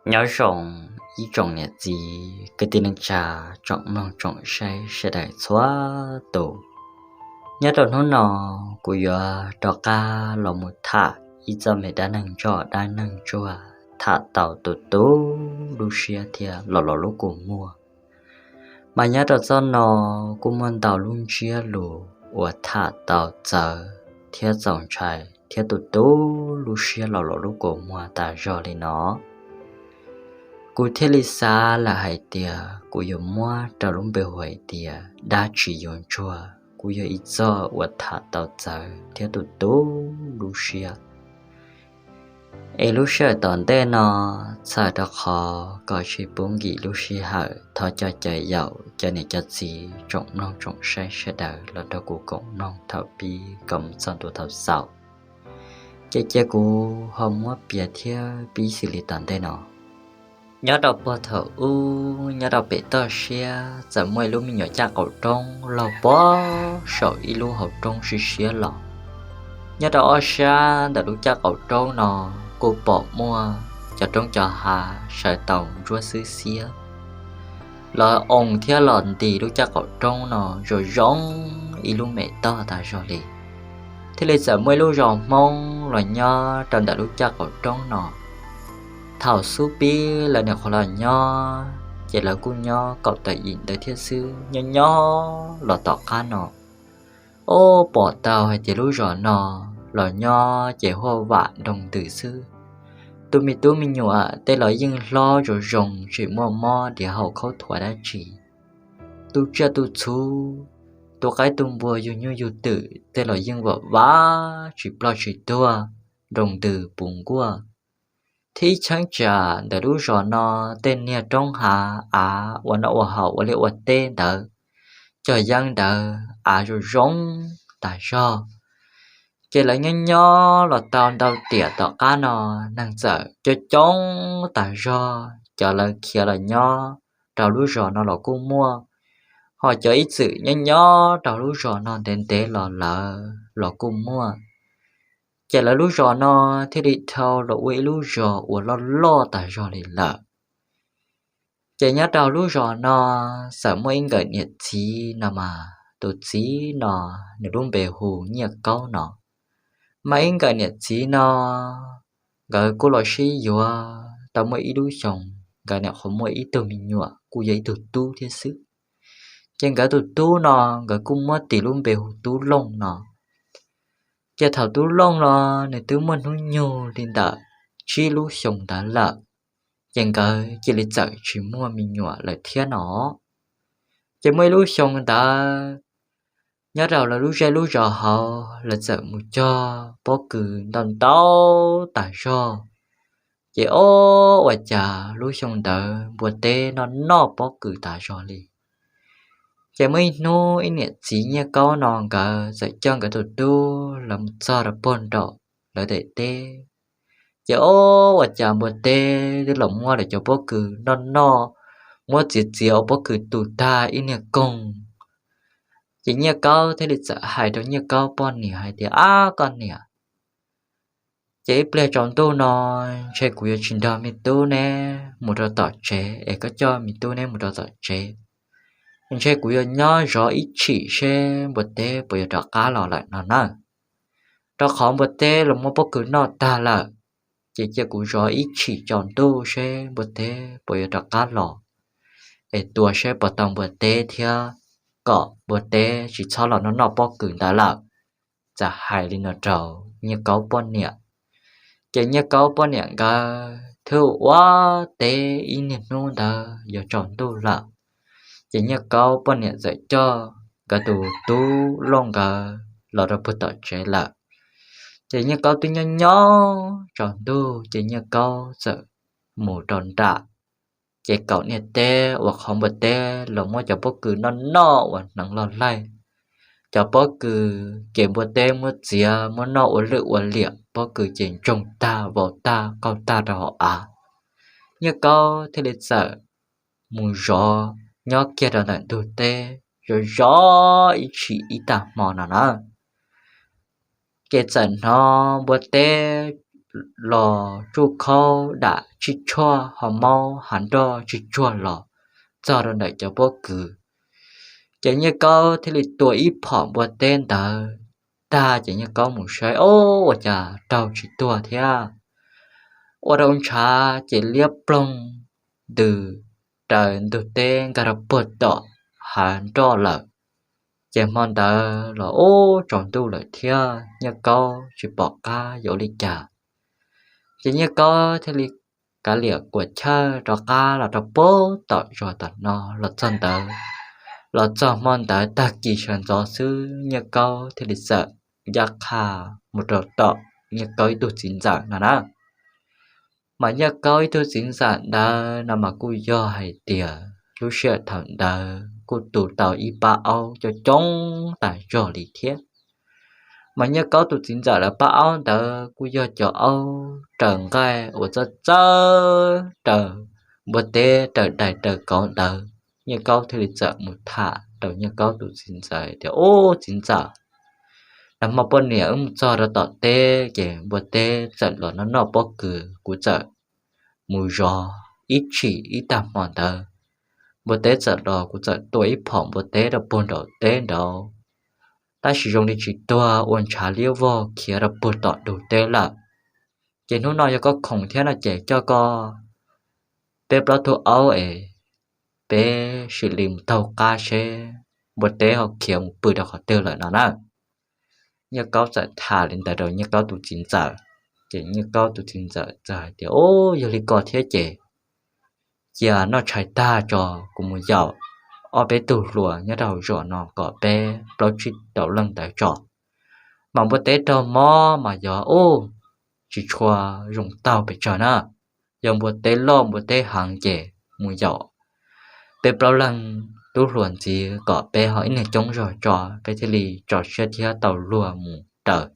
Nyob zoo ib tsoom niam txiv kwv tij neej tsa, tsoom mloog tsoom saib sawv daws txhua tus. Nyob rau hnub no, kuv yuav rov qab los mus tham ib txoj me dab neeg ntsuag, dab neeg ntsuag tham tau tu tu lub siab thiab los los lub kua muag. Mas nyob rau txoj no kuj muaj ntau lub ntsiab lus uas tham tau txawv thiab txaus ntshai thiab tu tu lub siab los los lub kua muag tas zog li no. Kuv thiaj li xav lawm hais tias kuv yuav muab rau lub npe hu hais tias dab tsis yuav ntsuag. Kuj yog ib txoj uas tham tau txawv thiab tu tu lub siab. Es lub sij hawm tom ntej no, txhawm rau qhov kom tsis pub nkim lub sij hawm, thov cov caum yaum cov niam cov txiv, tsoom mloog tsoom saib sawv daws los nrog kuv koom mloog thaum pib kom mus txog ntua thaum xaus. Ces cia kuv ho muab piav thiab pib xws li tom ntej no. Nyob rau puag thaum ub, nyob rau pem toj siab txawm muaj ib lub me nyuam caj qaum roob laug puag saum ib lub hauv roob siab siab los. Nyob rau ob sab ntawm lub caj qaum roob no kuj pom muaj cov roob cov hav sawv tau ntsuab xwb xiab los oo thiab los nti lub caj qaum roob no zoo zoo ib lub me toj tas zog li. Thiaj li txawm muaj ib lub zos Hmoob los nyob rau ntawm lub caj qaum roob no. Thaum xub pib lawv nyuam qhuav los nyob ces lawv kuj nyob kaum tawm yim ntawd thiab xwb. Nyob nyob los tom qab no, o, pom tau hais tias lub zos no los nyob ces huaj vam nroo ntws xwb. Tus me tub me nyuam tej los yeej hlob zoo zoo, tsis muaj mob diav haus khaub thuas dab tsi. Tus tsiaj tus txhu, tus qaib tus npua yug nyuj yug twm tej los yeej vam vam tsis ploj tsis tuag, nroo ntws puv nkuaj. Thiab ib cheeb tsam ntawm lub zos no tej niag roob hav av ua noj ua haus ua liaj ua teb ntawd, cog yeeb ntawd av zoo zoo tas zog. Ces lawv nyob nyob los tau ntau tiam tom qab no, neeg txawm coob coob tas zog, cov lawv khiav los nyob rau lub zos no los kuj muaj, ho cov ib txwm nyob nyob rau lub zos no ntev ntev los lawm los kuj muaj. Ces lawv lub zos no thiaj li dhau los ua ib lub zos uas loj loj tas zog li lawm. Ces nyob rau lub zos no txawm muaj ib nkawm niam txiv no mas tus txiv no nws lub npe hu Nyiaj Kaub no. Mas ib nkawm niam txiv no nkawd kuj los sib yuav tau muaj ib lub xyoos, nkawd nyuam qhuav muaj ib tug me nyuam kuj yog ib tug tub thiab xwb. Ces nkawd tus tub no nkawd kuj muab tis lub npe hu Tub Looj no. Ces thaum Tub Looj no nws twb muaj hnub nyoog li ntawm tsib lub xyoos ntawd lawm, ces nkawd cia li txawm tsis muaj me nyuam lawm thiab no. Ces muaj ib lub xyoo ntawd, nyob rau lawv lub zej lub zos hauv lawv txawm mus cog pob kws ntau ntau tas zog. Ces o, ua cas lub xyoo ntawd npua teb noj noj pob kws tas zog li. Ces muaj ib hnub ib niam txiv Nyiaj Kaub no nkawd txawm coj nkawd tus tub lawv mus txog rau puag nraum lawv daim teb. Ces o, ua cas npua teb twb los muab lawv cov pob kws noj noj, muab txiav txiav ua pob kws tu tag ib niag koog. Ces Nyiaj Kaub thiaj li txawm hais rau Nyiaj Kaub poj niam hais tias, Ab koj niam, ces ib pliag tsaus ntuj no ntshe kuv yuav tsis nrog me tub neb mus rau tom tsev es koj coj me tub neb mus rau tom tsev. Ntshe kuv yuav nyob zov ib chim seb npua teb puas yuav rov qab los lawm no na. Rau qhov npua teb los muab pob kws noj tag lawm, ces cia kuv zov ib chim tsaus ntuj seb npua teb puas yuav rov qab los, es tua seb puas tau npua teb thiab, kom npua teb tsis txhob los noj noj pob kws ntawd lawm. Txawm hais li no rau Nyiaj Kaub poj niam. Ces Nyiaj Kaub poj niam nkawd twb ua teb ib niag hnub ntawd yuav tsaus ntuj lawm. Ces Nyiaj Kaub poj niam txawm coj nkawd tus tub Looj nkawd los rau puag tom tsev lawm. Ces Nyiaj Kaub twb nyob nyob tsaus ntuj ces Nyiaj Kaub txawm mus rau nram ces kaum niag teb uas qhov npua teb los muab cov pob kws noj noj uas hneev loj laij. Cov pob kws ces npua teb muab txiav muab noj ua lwj ua liam, pob kws ces ntsoog tag vau tag qaug tag rau hauv av. Nyiaj Kaub thiaj li txawm mus zov nyob kiag rau ntawm ntug teb, zov zov ib chim ib tag hmo no na. Ces txawm hnov npua teb los tsuj khaub dam tsib tshoj ho maub hav nroj tsis tsuag los txog rau ntawm cov pob kws. Ces Nyiaj Kaub thiaj li tua ib phom npua teb ntawd tag ces Nyiaj Kaub mus saib, ob, ua cas raug tsis tuag thiab. Ua rau ntshav ces liab ploog ntws raws ntug teb nkag rau puag tom hav nroj lawm. Ces hmo ntawd los ub tsaus ntuj lawm thiab Nyiaj Kaub tsis pom qab yuav ua li cas. Ces Nyiaj Kaub thiaj li kav liam kuam chawj rov qab los rau puag tom zos tom no los txog ntawd, los txog hmo ntawd tag kis sawv ntxov xwb Nyiaj Kaub thiaj li txawm ncaj qha mus rau tom Nyiaj Kaub ib tug txiv ntxawm no na. Mas Nyiaj Kaub ib tug txiv ntxawm ntawd no mas kuj yog hais tias lub sij hawm thaum ntawd kuj tu tau ib pab aub coob coob tas zog li thiab. Mas Nyiaj Kaub tus txiv ntxawm lawv pab aub ntawd kuj yog cov aub raws nqaij uas txawj txawj raws npua teb raws dais raws kauv ntawd. Nyiaj Kaub thiaj li txawm mus tham rau Nyiaj Kaub tus txiv ntxawm tias, Ub, txiv ntxawm, nag hmo poj niam wb mus txog rau tom teb ces npua teb txawm los noj noj pob kws, kuv txawm mus zov ib tshim ib tag hmo ntawd, npua teb txawm los kuv txawm tua ib phom npua teb rau puag nraum teb nraud, tab sis zoo li tsis tuag, ua ntshav liab vog khiav rau puag tom ntug teb lawm. Ces hnub no yog koj khoom thiab no ces coj koj peb plaub tug aub es peb sim li mus taug qab seb npua teb ho khiav mus pw rau qhov twg lawm no na. Nyiaj Kaub txawm tham li ntawd rau Nyiaj Kaub tus txiv ntxawm, ces Nyiaj Kaub tus txiv ntxawm txawm hais tias, Ub, yog li ko thiab ces cia noj tshais tag tso, kuv mus yaum ob peb tug hluas nyob rau hauv zos no kom peb plaub tsib rau leej ntawd tso. Mas npua teb raug mob mas yog ub, tsis tshua zoo taug pes tsawg na. Yog npua teb loj npua teb heev ces mus yaum peb plaub leeg tub hluas ntxiv kom peb ho ib niag coob zog tso, peb thiaj li tso siab thiab tau luag mus raws.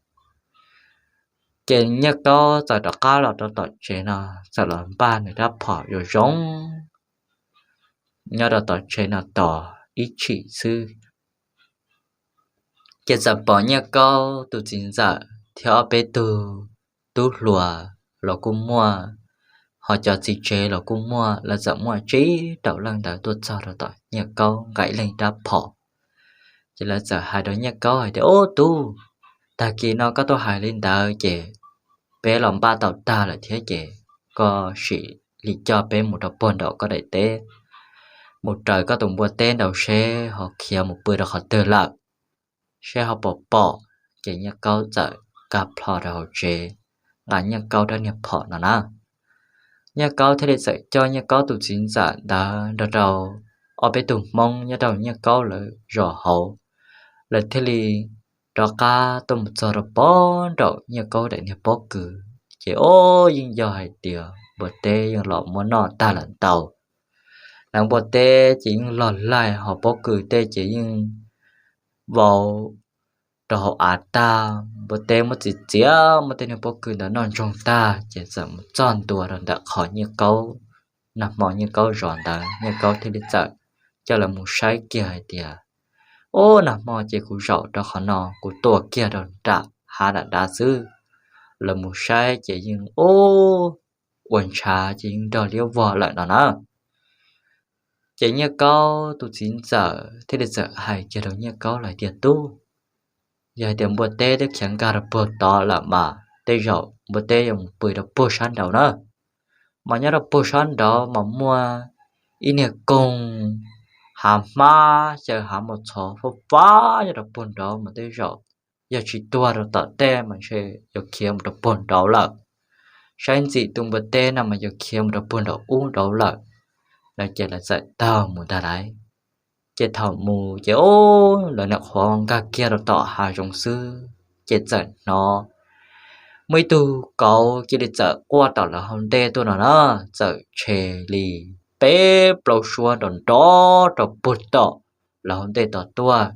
Ces Nyiaj Kaub txawm rov qab los rau tom tsev no, txawm los npaj nws rab phom zoo zoo nyob rau tom tsev no tos ib tshim xwb. Ces txawm pom Nyiaj Kaub tus txiv ntxawm thiab ob peb tug tub hluas los kuj muaj, ho cov txiv tsev los kuj muaj, lawv txawm muaj tsib rau leej ntawd tuaj txog rau tom Nyiaj Kaub nqa ib leeg rab phom. Ces lawv txawm hais rau Nyiaj Kaub hais tias, Ub tub, tag kis no koj tuaj hais li ntawd ces peb los npaj tau tag lawm thiab ces koj sim li coj peb mus rau puag nraum koj daim teb, mus raws koj tus npua teb nraud seb ho khiav mus pw rau qhov twg lawm, seb ho puas pom. Ces Nyiaj Kaub txawm nkag plho rau hauv tsev, nqa Nyiaj Kaub rab niag phom no na. Nyiaj Kaub thiaj li txawm coj Nyiaj Kaub tus txiv ntxawm ntawd nrog rau ob peb tug Hmoob nyob rau Nyiaj Kaub lawv zos hauv, lawv thiaj li rov qab tuaj mus txog rau puag nraum Nyiaj Kaub daim niag pob kws. Ces ub, yeej yog hais tias npua teb yeej los muab noj tag lawm ntau. Lawv npua teb ces yeej log laig, ho pob kws tej ces yeej vau rau hauv av tag. Npua teb muab txiav txiav, muab tej niag pob kws ntawd noj ntsoog tag ces txawm mus txog ntua rau ntawm qhov Nyiaj Kaub, nag hmo Nyiaj Kaub zov ntawd. Nyiaj Kaub thiaj li txawm coj lawv mus saib kiag hais tias, Ub, nag hmo ces kuv zaum rau qhov no, kuv tua kiag rau nram hav nram nrad xwb. Lawv mus saib ces yeej ub, ua ntshav ces yeej nrog liab vog lawm no na. Ces Nyiaj Kaub tus txiv ntxawm thiaj li txawm hais kiag rau Nyiaj Kaub lawm tias, Tub, yog hais tias npua teb twb khiav nkag rau puag tod lawm mas tej zaum npua teb yuav mus pw rau puag sab nraud na. Mas nyob rau puag sab nraud mas muaj ib niag koog hav hmab xyaw hav mos txhov fab fab nyob rau puag nraud mas tej zaum yog tsis tuag rau tom tej mas ntshe yuav khiav mus rau puag nraud lawm. Saib ntxim tus npua teb no mas yuav khiav mus rau puag nraum ub nraud lawm. Lawv ces lawv txawm taug mus ntag lauj. Ces thaum mus ces ub, lawv nyuam qhuav nkag kiag rau tom hav zoov xwb ces txawm hnov muaj ib tug kauv cia li txawm quaj tom lawv hauv ntej tuaj no na, txawm tshe li peb plaub suab nrov nrov rau puag tom lawv hauv ntej tod tuaj.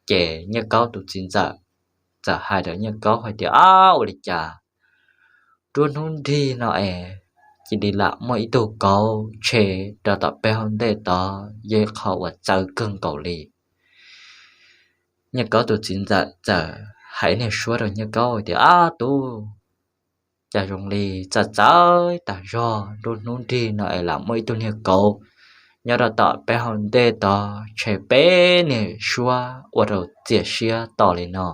Ces Nyiaj Kaub tus txiv ntxawm txawm hais rau Nyiaj Kaub hais tias, Ab, ua li cas nruab hnub nrig no es cia li lam muaj ib tug kauv tshe rau tom peb hauv ntej tod, yog ib qho uas txawv kawg nkaus li. Nyiaj Kaub tus txiv ntxawm txawm hais niag suab rau Nyiaj Kaub tias, Ab tub, Cas zoo li txawm txawv tas zog nruab hnub nrig no es lam muaj ib tug niag kauv nyob rau tom peb hauv ntej tod tshem peb niag suab ua rau txias siab to li no.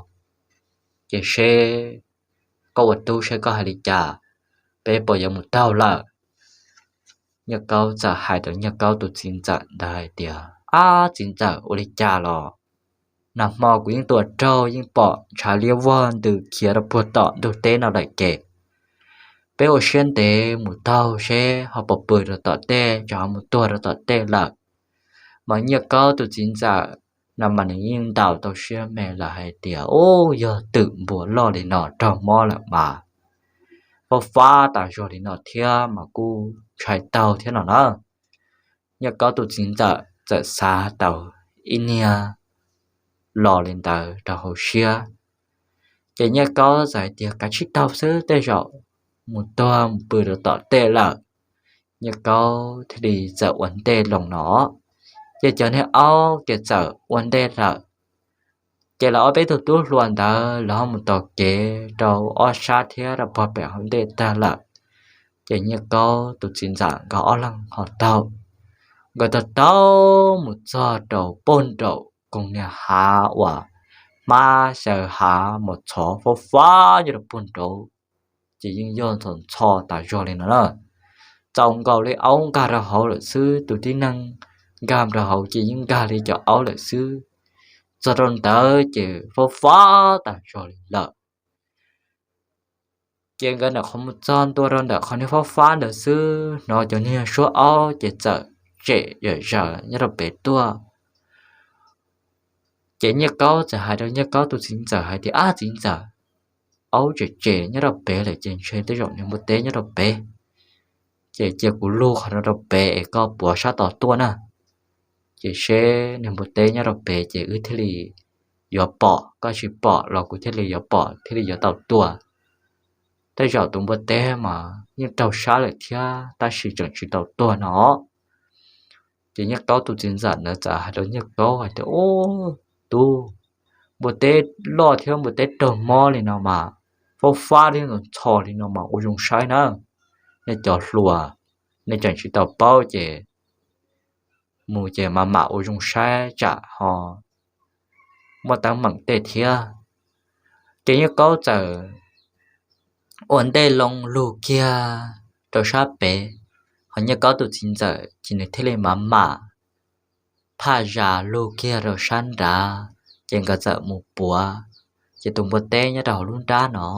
Ces seb koj ua tub seb koj hais li cas, peb puas yuav mus taug lawm? Nyiaj Kaub txawm hais rau Nyiaj Kaub tus txiv ntxawm ntawd hais tias, Ab txiv ntxawm, ua li cas los? Nag hmo kuv yeej tuaj raug yeej pom ntshav liab vog ntws khiav rau puag tom ntug teb no lawm ces peb ua siab ntev mus taug seb ho puas pw rau tom tej, tsam ho mus tuag rau tom tej lawm. Mas Nyiaj Kaub tus txiv ntxawm no mas nws yeej ntaus tau siab me lawm hais tias, Ub, yog twm npua loj li no raug mob lawm mas fab fab tas zog li no thiab mas kuj ntshai taug thiab no na. Nyiaj Kaub tus txiv ntxawm txawm xav tau ib niag lo li ntawd rau hauv siab. Ces Nyiaj Kaub txawm hais tias, Kav tsij taug xwb, tej zaum mus tuag mus pw rau tom tej lawm. Nyiaj Kaub thiaj li txawm ua ntej loo no, ces cov niag aub ces txawm ua ntej lawm. Ces lawv ob peb tug tub hluas ntawd lawv ho mus tos kev rau ob sab thiab rau pog pem hauv ntej tag lawm. Ces Nyiaj Kaub tus txiv ntxawm nkawd ob leeg ho taug, nkawd taug taug mus txog rau puag nraum koog niag hav uas hmab xyaw hav mos txhov fab fab nyob rau puag nraud, ces yeej yog ntxhov ntxho tas zog li no na. Txaus nkaus li aub nkag rau hauv lawm xwb, tus tib neeg nkag rau hauv ces yeej nkag li cov aub lawm xwb. Txog rau ntawd ces fab fab tas zog li lawm. Ces nkawd ntawm qhov mus txog ntua rau ntawm qhov niag fab fab ntawd xwb, hnov cov niag suab aub ces txawm tsem zom zaws nyob rau pem tuaj. Ces Nyiaj Kaub txawm hais rau Nyiaj Kaub tus txiv ntxawm hais tias, Ab txiv ntxawm, aub tsem tsem nyob rau pem lawm ces ntshe tej zaum niag npua teb nyob rau pem. Ces cia kuv lug qhov no rau pem es koj puav sab tod tuaj na. Ces seb niag npua teb nyob rau pem ces wb thiaj li yuav pom, koj tsis pom los kuv thiaj li yuav pom thiaj li yuav tau tua. Tej zaum tus npua teb mas yeej raug sab lawm thiab tab sis tseem tsis tau tuag no. Ces Nyiaj Kaub tus txiv ntxawm ntawd txawm hais rau Nyiaj Kaub hais tias, Ub, tub, npua teb loj thiab npua teb raug mob li no mas, fab fab thiab ntxhov ntxho li no mas ua zoo saib na. Nej cov hluas, nej tseem tsis tau paub ces mus ces mam mam ua zoo saib tsam ho muaj teeb meem tej thiab. Ces Nyiaj Kaub txawm ua ntej loo lug kiag rau sab pem, ho Nyiaj Kaub tus txiv ntxawm ces nws thiaj li mam mam phaj zas lug kiag rau sab nrad, ces nkawd txawm mus puav, ces tus npua teb nyob rau hauv lub nrab no.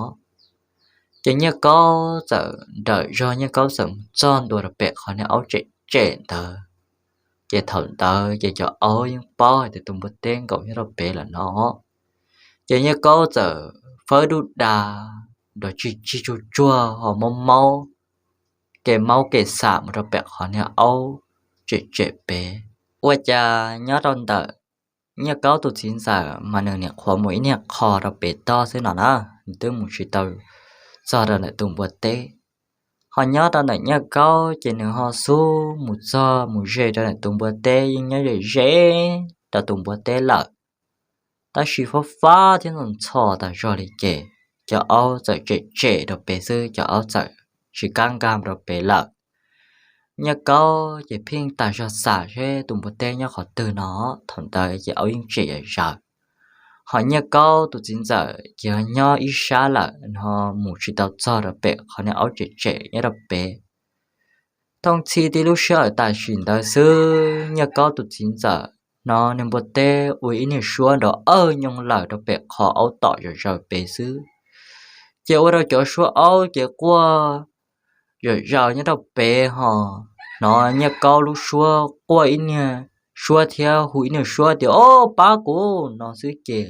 Ces Nyiaj Kaub txawm nrawm zog, Nyiaj Kaub txawm mus txog ntua rau pem qhov niag aub tsem tsem ntawd. Ces thaum ntawd ces cov aub yeej paub hais tias tus npua teb nkaum nyob rau pem lawm no. Ces Nyiaj Kaub txawm fawb dub da nrov tsis tsis tsuag tsuag ho maub maub, kev maub kev xam mus rau pem qhov niag aub tsem tsem pem. Ua cas nyob rau ntawm Nyiaj Kaub tus txiv ntxawm mas nws niam qhuav mus ib niag qho rau pem toj xwb no na, nws twb mus tsis tau txog rau ntawm tus npua teb. Ho nyob rau ntawm Nyiaj Kaub ces nws ho xub mus txog mus ze rau ntawm tus npua teb, yeej nyob ze ze rau tus npua teb lawm. Tab sis fab fab thiab ntxhov ntxho tas zog li ces cov aub txawm tsem tsem rau pem xwb, cov aub txawm tsis kam nkag rau pem lawm. Nyiaj Kaub ces pheej tas zog xam seb tus npua teb nyob qhov twg no, thaum ntawd ces aub yeej tsem zom zaws. Ho Nyiaj Kaub tus txiv ntxawm ces nyob ib sab lawm no, mus tsis tau txog rau pem qhov niag aub tsem tsem nyob rau pem. Thooj txhij tib lub sij hawm tam sim ntawd xwb, Nyiaj Kaub tus txiv ntxawm hnov niag npua teb ua ib niag suab nrov awj nyooj lawm rau pem qhov aub tom zom zaws pem xwb. Ces ua rau cov suab aub ces quaj zom zaws nyob rau pem ho hnov Nyiaj Kaub lub suab quaj ib niag suab thiab hu ib niag suab tias, Ob, pab kuv, no xwb ces,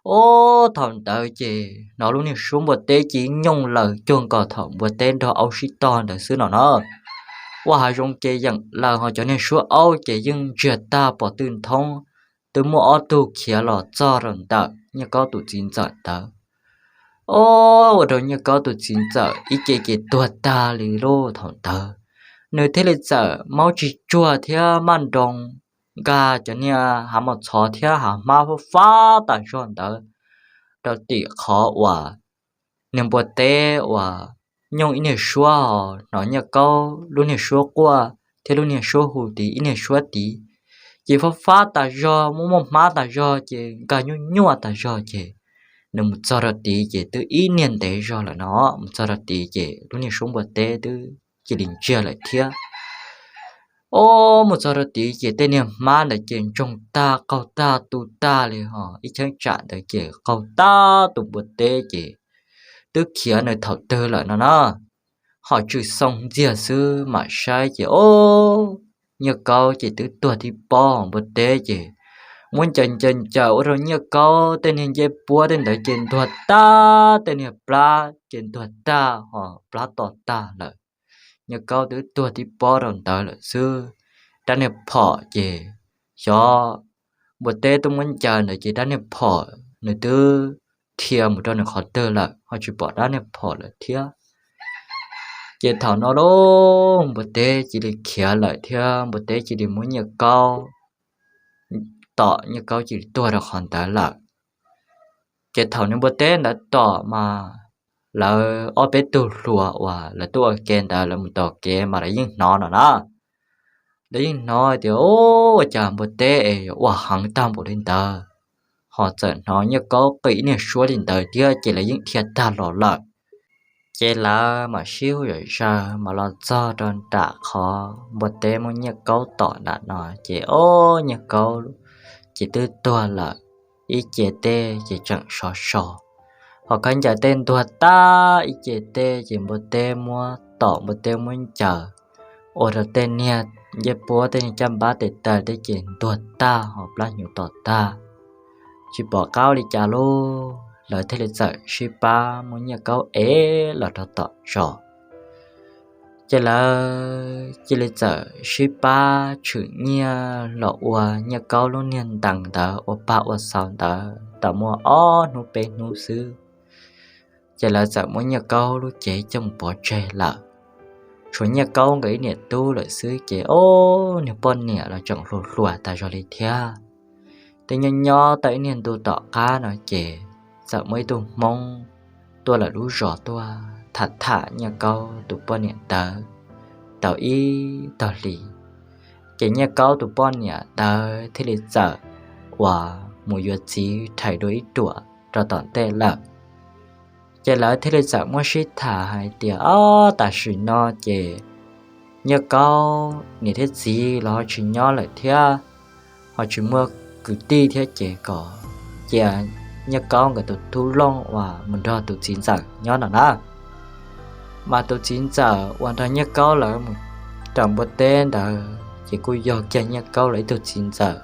ob, thaum ntawd ces hnov lub niag suab npua teb ces nyooj lawm cuag nkaus thaum npua teb nrog aub sib tog ntawd xwb no na. Ua hav zoov ces yeem lawm ho cov niag suab aub ces yeej ntsiag tag pom twg nthoob, twb muaj ob tug khiav los txog rau ntawm Nyiaj Kaub tus txiv ntxawm ntawd. Ob, ua rau Nyiaj Kaub tus txiv ntxawm ib ce ces tuag tag li lauj. Thaum ntawd nws thiaj li txawm maub tsis tsuag thiab maj nroos nkag cov niag hav mos txhov thiab hav hmab fab fab tas zog ntawd rau tim qhov uas niag npua teb uas nyooj ib niag suab ho hnov Nyiaj Kaub lub niag suab quaj thiab lub niag suab hu tid ib niag suab tid, ces fab fab tas zog, muaj muaj hmab tas zog, ces nkag nyuaj nyuaj tas zog, ces nws mus txog rau tid ces twb ib niag ntev zog lawm no, mus txog rau tid ces lub niag suab npua teb twb cia li ntsiag lawm thiab. Ob, mus txog rau tid ces tej niag hmab ntawd ces ntsoog tag qaug tag tu tag li ho ib cheeb tsam ntawd ces qaug tag tus npua teb ces twb khiav nws thaum twg lawm no na. Ho tshwm xyoo ntxiag xwb mam saib ces ob, Nyiaj Kaub ces twb tuag tib pob, npua teb ces muab ncaws ncaws ncaws ua rau Nyiaj Kaub tej niag ncej puab tej ntawd ces ntuag tag, tej niag plab ces ntuag tag ho plab to tag lawm. Nyiaj Kaub twb tuag tib pob rau ntawd lawm xwb. Rab niag phom ces xyov npua teb twb muab ncaws ntawd ces rab niag phom nws twb dhia mus rau nws qhov twg lawm ho tsis pom rab niag phom lawm thiab. Ces thaum no lauj npua teb cia li khiav lawm thiab npua teb cia li muab Nyiaj Kaub tom, Nyiaj Kaub cia li tuag rau qhov ntawd lawm. Ces thaum niag npua teb ntawd tom mas lawv ob peb tug hluas uas lawv tuaj ua ke ntawd lawv mus tom kev mas lawv yeej hnov no na. Lawv yeej hnov tias ua cas npua teb es yuav ua heev tag npaum li ntawd, ho txawm hnov Nyiaj Kaub qw ib niag suab li ntawd thiab ces lawv yeej dhia tag los lawm. Ces lawv mam sib hu zom zaws mas los txog rau nram qhov npua teb muab Nyiaj Kaub tom nram no ces ob, Nyiaj Kaub ces twb tuag lawm, ib ce teb ces tseem sov so, ho khaub ncaws tej ntuag tag ib ce teb ces npua teb muab tom, npua teb muab ncaws ua rau tej niag ncej puab tej niag caj npab tes taw tej ces ntuag tag ho plab hnyuv to tag, tsis pom qab li cas lauj. Lawv thiaj li txawm sib pab muab Nyiaj Kaub ev los rau tom zos. Ces lawv cia li txawm sib pab tshwm nyiaj los ua Nyiaj Kaub lub niag ntees ntawd ua pag ua xaus ntawd tau muaj ob hnub peb hnub xwb, ces lawv txawm muab Nyiaj Kaub lub cev coj mus pov tseg lawm. Tshuav Nyiaj Kaub nkawd ib niam tub lawm xwb ces ob, niag poj niam los tseem hluas hluas tas zog li thiab. Twb nyob nyob tau ib niag ntu tom qab no ces txawm muaj ib tug Hmoob tuaj lawm lub zos tuaj tham tham Nyiaj Kaub tus poj niam ntawd tau ib tog hlis, ces Nyiaj Kaub tus poj niam ntawd thiaj li txawm uas mus yuav txiv rhais dua ib ruam rau tom ntej lawm. Ces lawv thiaj li txawm muab sib tham hais tias ob, tam sim no ces Nyiaj Kaub niam thiab txiv los ho tsis nyob lawm thiab, ho tsis muaj kwv tij thiab ces kom cia Nyiaj Kaub nkawd tus tub Looj uas mus nrog tus txiv ntxawm nyob no na. Mas tus txiv ntxawm uas nrog Nyiaj Kaub lawv mus raws npua teb ntawd ces kuj yog kiag Nyiaj Kaub lawv ib tug txiv ntxawm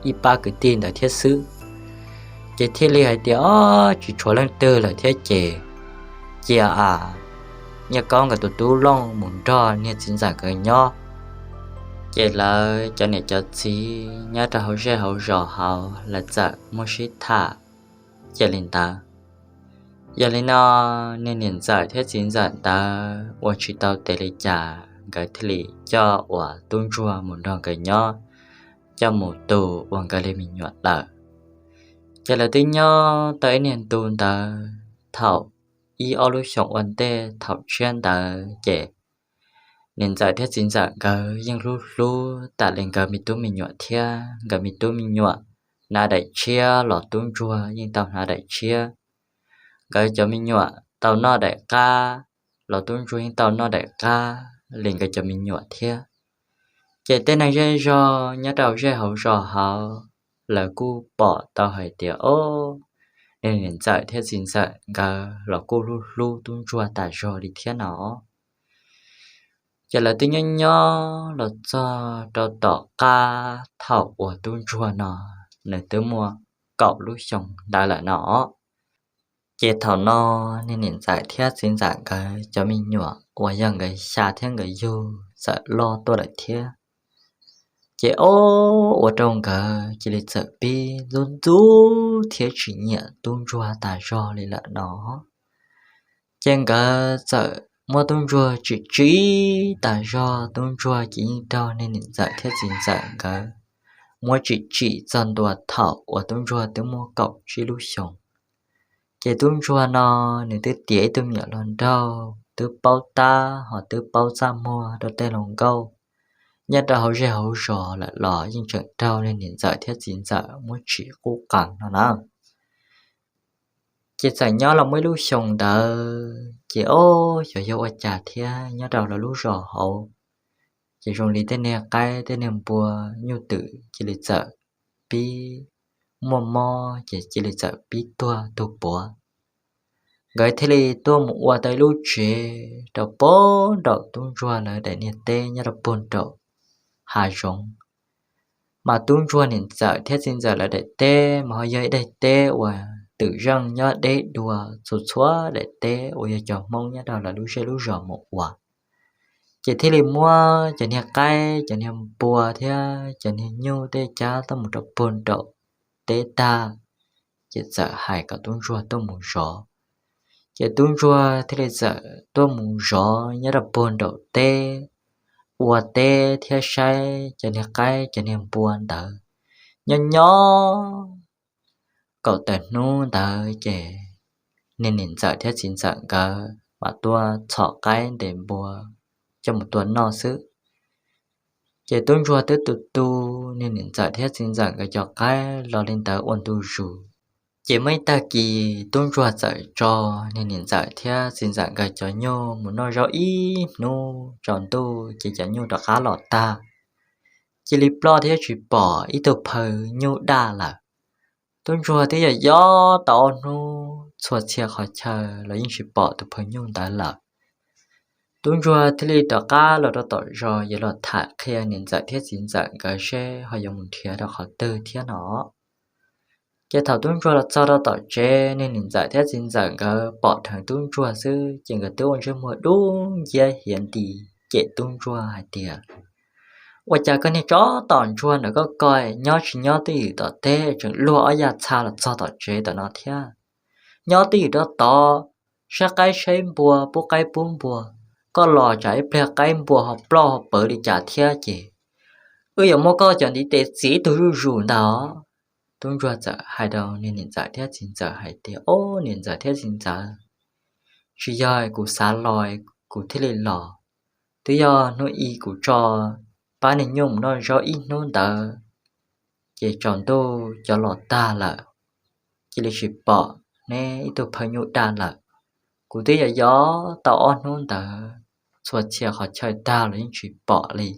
ib pab kwv tij ntawd thiab xwb. Ces thiaj li hais tias ob, tsis tshuav leej twg lawm thiab ces cia Nyiaj Kaub nkawd tus tub Looj mus nrog niag txiv ntxawm nkawd nyob. Ces lawv cov niam cov txiv nyob rau hauv zej hauv zos hauv lawv txawm muab sib tham cia li ntawd. Yog li no, niag niam ntxawm thiab txiv ntxawm ntawd ua tsis tau tes li cas nkawd thiaj li coj uas tub ntsuag mus nrog nkawd nyob, coj mus tu ua nkawd li me nyuam lawm. Ces lawv twb nyob tau ib niag ntu ntawd thaum ib ob lub xyoos ua ntej thaum tshiab ntawd ces niam ntxawm thiab txiv ntxawm nkawd yeej hlub hlub tas li nkawd me tub me nyuam thiab. Nkawd me tub me nyuam hnav daim tshiab los tub ntsuag yeej tau hnav daim tshiab. Nkawd cov me nyuam tau noj daim qab los tub ntsuag yeej tau noj daim qab li nkawd cov me nyuam thiab. Ces tej neeg zej zog nyob rau zej hauv zos hauv lawv kuj pom tau hais tias ob, niam ntxawm thiab txiv ntxawm nkawd los kuj hlub hlub tub ntsuag tas zog li thiab no. Ces lawv twb nyob nyob los txog rau tom qab thaum uas tub ntsuag no nws twb muaj kaum lub xyoo ntawd lawm no. Ces thaum no niag niam ntxawm thiab txiv ntxawm nkawd cov me nyuam uas yog nkawd xya thiab nkawd yug txawm loj tuaj lawm thiab. Ces ob, ua rau nkawd cia li txawm pib ntxub ntxub thiab tsis nyiam tub ntsuag tas zog li lawm no. Ces nkawd txawm muab tub ntsuag tsim tsim tas zog, tub ntsuag ces yeej raug niag niam ntxawm thiab txiv ntxawm nkawd muab tsim tsim txog ntua thaum uas tub ntsuag twb muaj kaum tsib lub xyoos. Ces tub ntsuag no nws twb tiav ib tug me nyuam hluas nraug twb paub tab ho twb paub txaj muag rau tej hluas nkauj nyob rau hauv zej hauv zos lawm los yeej tseem raug niag niam ntxawm thiab txiv ntxawm muab tsim qub qees no na. Ces txawm nyob los muaj ib lub xyoo ntawd ces ob xyov yog ua cas thiab nyob rau lawv lub zos hauv ces zoo li tej niag qaib tej niag npua nyuj twm cia li txawm pib muaj mob ces cia li txawm pib tuag tug puav. Nkawd thiaj li tuaj mus ua tau ib lub tsev rau puag nraum tub ntsuag lawv daim niag teb nyob rau puag nraum hav zoov. Mas tub ntsuag niam ntxawm thiab txiv ntxawm lawv daim teb mas ho yog ib daim teb uas twm zeej nyob deb dua txhua txhua daim teb uas yog cov Hmoob nyob rau lawv lub zej lub zos mus ua. Ces thiaj li muab cov niag qaib cov niag npua thiab cov niag nyuj tej cab tuaj mus rau puag nraum teb tag, ces txawm hais kom tub ntsuag tuaj mus zov. Ces tub ntsuag thiaj li txawm tuaj mus zov nyob rau puag nraum teb, ua teb thiab saib cov niag qaib cov niag npua ntawd. Nyob nyob kaum tawm hnub ntawd ces niag niam ntxawm thiab txiv ntxawm nkawd mam tuaj txhom qaib ntes npua coj mus tua noj xwb. Ces tub ntsuag twb tu tu niag niam ntxawm thiab txiv ntxawm nkawd cov qaib los li ntawd ua ntu zus. Ces muaj ib tag kis tub ntsuag txawm tso niag niam ntxawm thiab txiv ntxawm nkawd cov nyuj mus noj zaub ib hnub tsaus ntuj ces cov nyuj rov qab los tag, cia li ploj thiab tsis pom ib tug phaw nyuj daj lawm. Tub ntsuag twb yog yob tau ob hnub txhua txhia qhov chaw los yeej tsis pom tus phaw nyuj ntawd lawm. Tub ntsuag thiaj li rov qab los rau tom zos yuav los tham qhia niam ntxawm thiab txiv ntxawm nkawd seb ho yuav mus nrhiav rau qhov twg thiab no. Ces thaum tub ntsuag los txog rau tom tsev, niag niam ntxawm thiab txiv ntxawm nkawd pom dheev tub ntsuag xwb ces nkawd twb ua ntsej muag dub nciab hiav nti cem tub ntsuag hais tias, ua cas koj niag tsov tom ntsuag ntawm koj ko, nyob tsis nyob twj ywm tom teb tseem luag ob yaj txha los txog tom tsev tom no thiab. Nyob twj ywm rau tod, saib qaib saib npua, pub qaib pub npua, koj los tsam ib pliag qaib npua ho ploj ho pawv li cas thiab ces wb yuav muab koj cov ntiv tes txiav ib tug zuj zus ntag. Tub ntsuag txawm hais rau niag niam ntxawm thiab txiv ntxawm hais tias, o, niam ntxawm thiab txiv ntxawm, tsis yog kuv xav los kuv thiaj li los, twb yog hnub i kuv tso pab niag nyuj mus noj zaub ib hnub ntawd, ces tsaus ntuj cov los tag lawm, cia li tsis pom neb ib tug phaw nyuj daj lawm. Kuv twb yog yob tau ob hnub ntawd txhua txhia qhov chaw tag los yeej tsis pom li,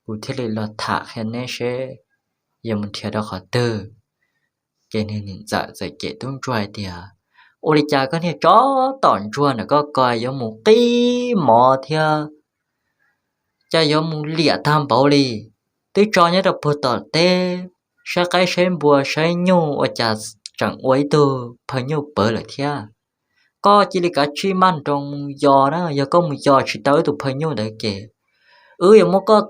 kuv thiaj li los tham qhia neb seb yuav mus nrhiav rau qhov twg. Ces niag niam ntxawm txawm cem tub ntsuag hais tias, ua li cas koj niag tsov tom ntsuag ntawm koj ko yuav mus qib mov thiab, cas yuav mus liam tag npaum li. Twb tso nyob rau puag tom teb, saib qaib saib npua saib nyuj ua cas tseem ua ib tug phaw nyuj pawv lawm thiab. Koj cia li kav tsij maj nroos mus yos na, yog koj mus yos tsis tau ib tug phaw nyuj ntawd ces wb yuav muab koj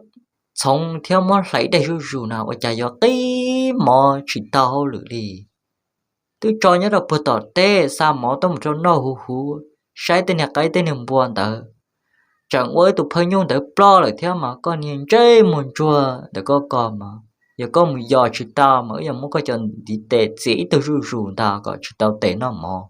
txhoov thiab muab hlais daim zuj zus no ua cas yuav qib mov tsis tau hauj lwm li. Twb tso nyob rau puag tom teb xa mov tuaj mus rau noj huv huv, saib tej niag qaib tej niag npua ntawd tseem ua ib tug phaw nyuj ntawd ploj lawm thiab mas koj niag ntsej muag ntsuag ntawm koj ko mas, yog koj mus yos tsis tau mas wb yuav muab koj cov ntiv tes txiav ib tug zuj zus ntag kom tsis tau tes noj mov.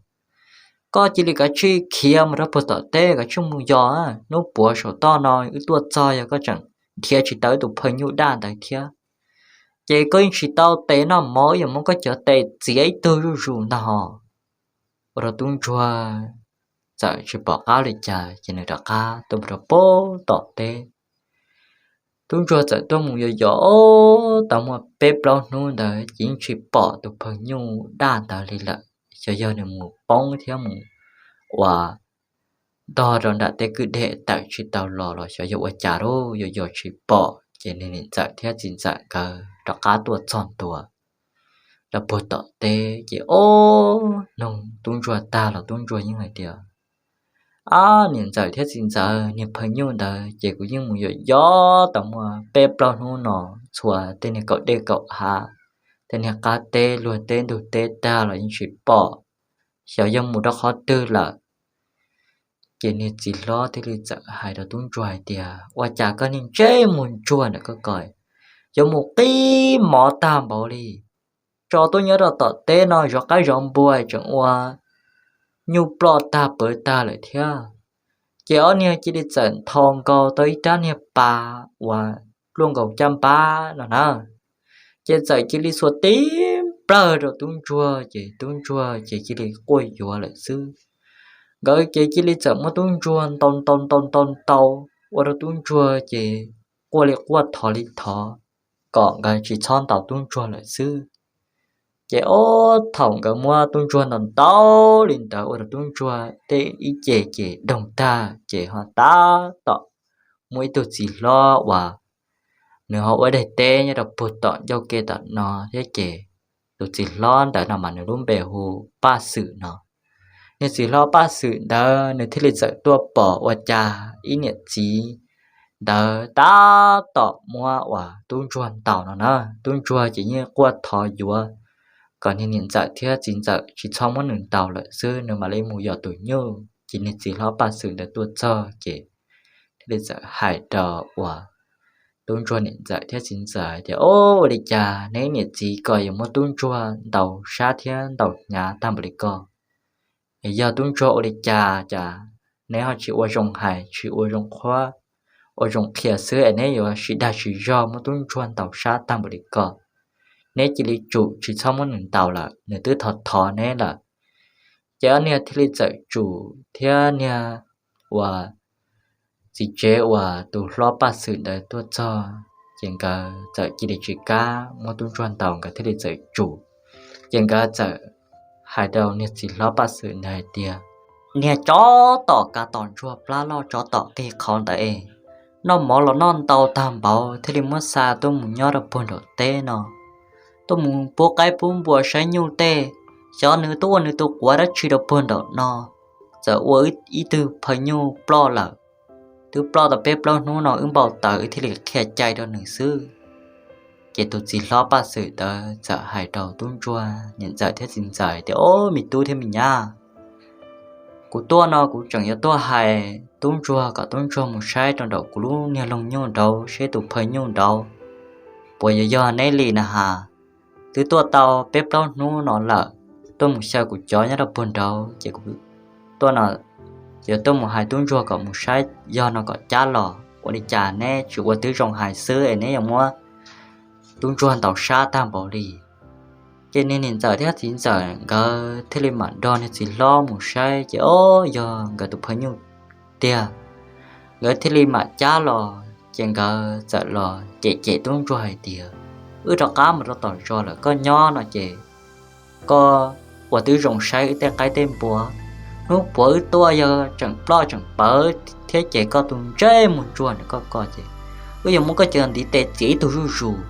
Koj cia li kav tsij khiav mus rau puag tom teb, kav tsij mus yos, hnub puav saum toj no wb tuaj txog yog koj tseem nrhiav tsis tau ib tug phaw nyuj daj ntawd thiab, ces koj yeej tsis tau tes noj mov, wb yuav muab koj cov tes txiav ib tug zuj zus ntag hos. Ua rau tub ntsuag txawm tsis pom qab li cas ces nws rov qab tuaj mus rau puag tom teb. Tub ntsuag txawm tuaj mus yos yos tau muaj peb plaub hnub ntawd ces yeej tsis pom tus phaw nyuj daj ntawd li lawm. Xyov yog nws mus poob thiab mus ua ntog rau nram tej kwj deg tawm tsis tau los los xyov yog ua cas lauj, yos yos tsis pom ces niag niam ntxawm thiab txiv ntxawm nkawd rov qab tuaj txog ntua rau puag tom teb ces ob noog tub ntsuag tag los tub ntsuag yeej hais tias, ab, niam ntxawm thiab txiv ntxawm, niag phaw nyuj ntawd ces kuv yeej mus yos yos tau muaj peb plaub hnub no, txhua tej niag kaum dej kaum hav, tej niag qab teb luag teb ntug teb tag los yeej tsis pom, xyov yog mus rau qhov twg lawm. Ces niag txiv hlob thiaj li txawm hais rau tub ntsuag hais tias, ua cas koj niag ntsej muag ntsuag ntawm koj ko yuav mus qib mov tag npaum li, tso tuaj nyob rau tom teb no zov qaib zov npua tseem ua nyuj ploj tag pawv tag lawm thiab. Ces ob niag cia li txawm ntho nkaus tau ib rab niag pas uas luaj nkaus caj npab no na, ces txawm cia li xuas tib nplawg rau tub ntsuag ces tub ntsuag ces cia li quaj yuav lawm xwb. Nkawd ces cia li txawm muab tub ntsuag ntaus ntaus ntaus ntaus ntaus ua rau tub ntsuag ces quaj li quaj thov li thov kom nkawd tsis txhob ntaus tub ntsuag lawm xwb. Ces ob thaum nkawd muab tub ntsuag ntaus ntaus li ntawd ua rau tub ntsuag tej ib ce ces doog tag ces ho tab tom muaj ib tug txiv hlob uas nws ho ua daim teb nyob rau puag tom ncauj ke tom no thiab ces tus txiv hlob ntawd no mas nws lub npe hu Paj Xwm no. Niag txiv hlob Paj Xwm ntawd nws thiaj li txawm tuaj pom ua cas ib niam txiv ntawd tab tom muab uas tub ntsuag ntaus no na. Tub ntsuag ces yeej quaj thov yuav kom niag niam ntxawm thiab txiv ntxawm tsis txhob muab nws ntaus lawm xwb, nws mam li mus yos tus nyuj. Ces niag txiv hlob Paj Xwm ntawd tuaj txog ces thiaj li txawm hais rau uas tub ntsuag niam ntxawm thiab txiv ntxawm tias, Ua li cas neb niam txiv ko yuav muab tub ntsuag ntaus sab thiab ntaus hnyav tag npaum li ko? Yog tub ntsuag ua li cas cas neb ho tsis ua zoo hais, tsis ua zoo qhuab, ua zoo qhia xwb es neb yuav sib dag sib zog muab tub ntsuag ntaus sab tag npaum li ko? Neb cia li tsum tsis txhob muab nws ntaus lawm, nws twb thov thov neb lawm. Ces ob niag thiaj li txawm tsum thiab niag uas txiv tsev uas tus hlob Paj Xwm ntawd tuaj txog, ces nkawd txawm cia li tsis kam muab tub ntsuag ntaus, nkawd thiaj li txawm tsum. Ces nkawd txawm hais rau niag txiv hlob Paj Xwm ntawd hais tias, Niag tsov tom kav tom ntsuag plab loj tsov tom qig qhov ntawd es, noj mov los noj ntau tag npaum thiaj li muab xa tuaj mus nyob rau puag nraum teb no, tuaj mus pub qaib pub npua saib nyuj tej, xyov nws tuaj ua nws tus quav dab tsi rau puag nraum no, txawm ua ib tug phaw nyuj ploj lawm. Twb ploj tau peb plaub hnub no wb npau taws wb thiaj li qhia cai rau nws xwb. Ces tus txiv hlob Paj Xwm ntawd txawm hais rau tub ntsuag niam ntxawm thiab txiv ntxawm tias, Ob, me tub thiab me nyab, kuv tuaj no kuv tseem yuav tuaj hais tub ntsuag kom tub ntsuag mus saib rau nraum kuv lub niag loog nyuj nraud seb tus phaw nyuj nraud puas yuav yog neb li na has. Twb tuaj tau peb plaub hnub no lawm, tuaj mus xyaw kuv cov nyob rau puag nraud ces kuv tuaj no, yuav tuaj mus hais tub ntsuag kom mus saib yog no kom cab los. Ua li cas neb tsis ua tib zoo hais xwb es neb yuav muab tub ntsuag ntaus sab tag npaum li. Ces niag niam ntxawm thiab txiv ntxawm nkawd thiaj li mam nrog niag txiv hlob mus saib ces ob, yog nkawd tus phaw nyuj tiag. Nkawd thiaj li mam cab los ces nkawd txawm los cem cem tub ntsuag hais tias, Wb rov qab mus rau tom zos lawm, koj nyob no ces koj ua tib zoo saib wb tej qaib tej npua. Hnub puav wb tuaj yog tseem ploj tseem pawv thiab ces koj tus ntsej muag ntsuag ntawm koj ko ces wb yuav muab koj coj ntiv tes txiav ib tug zuj zus.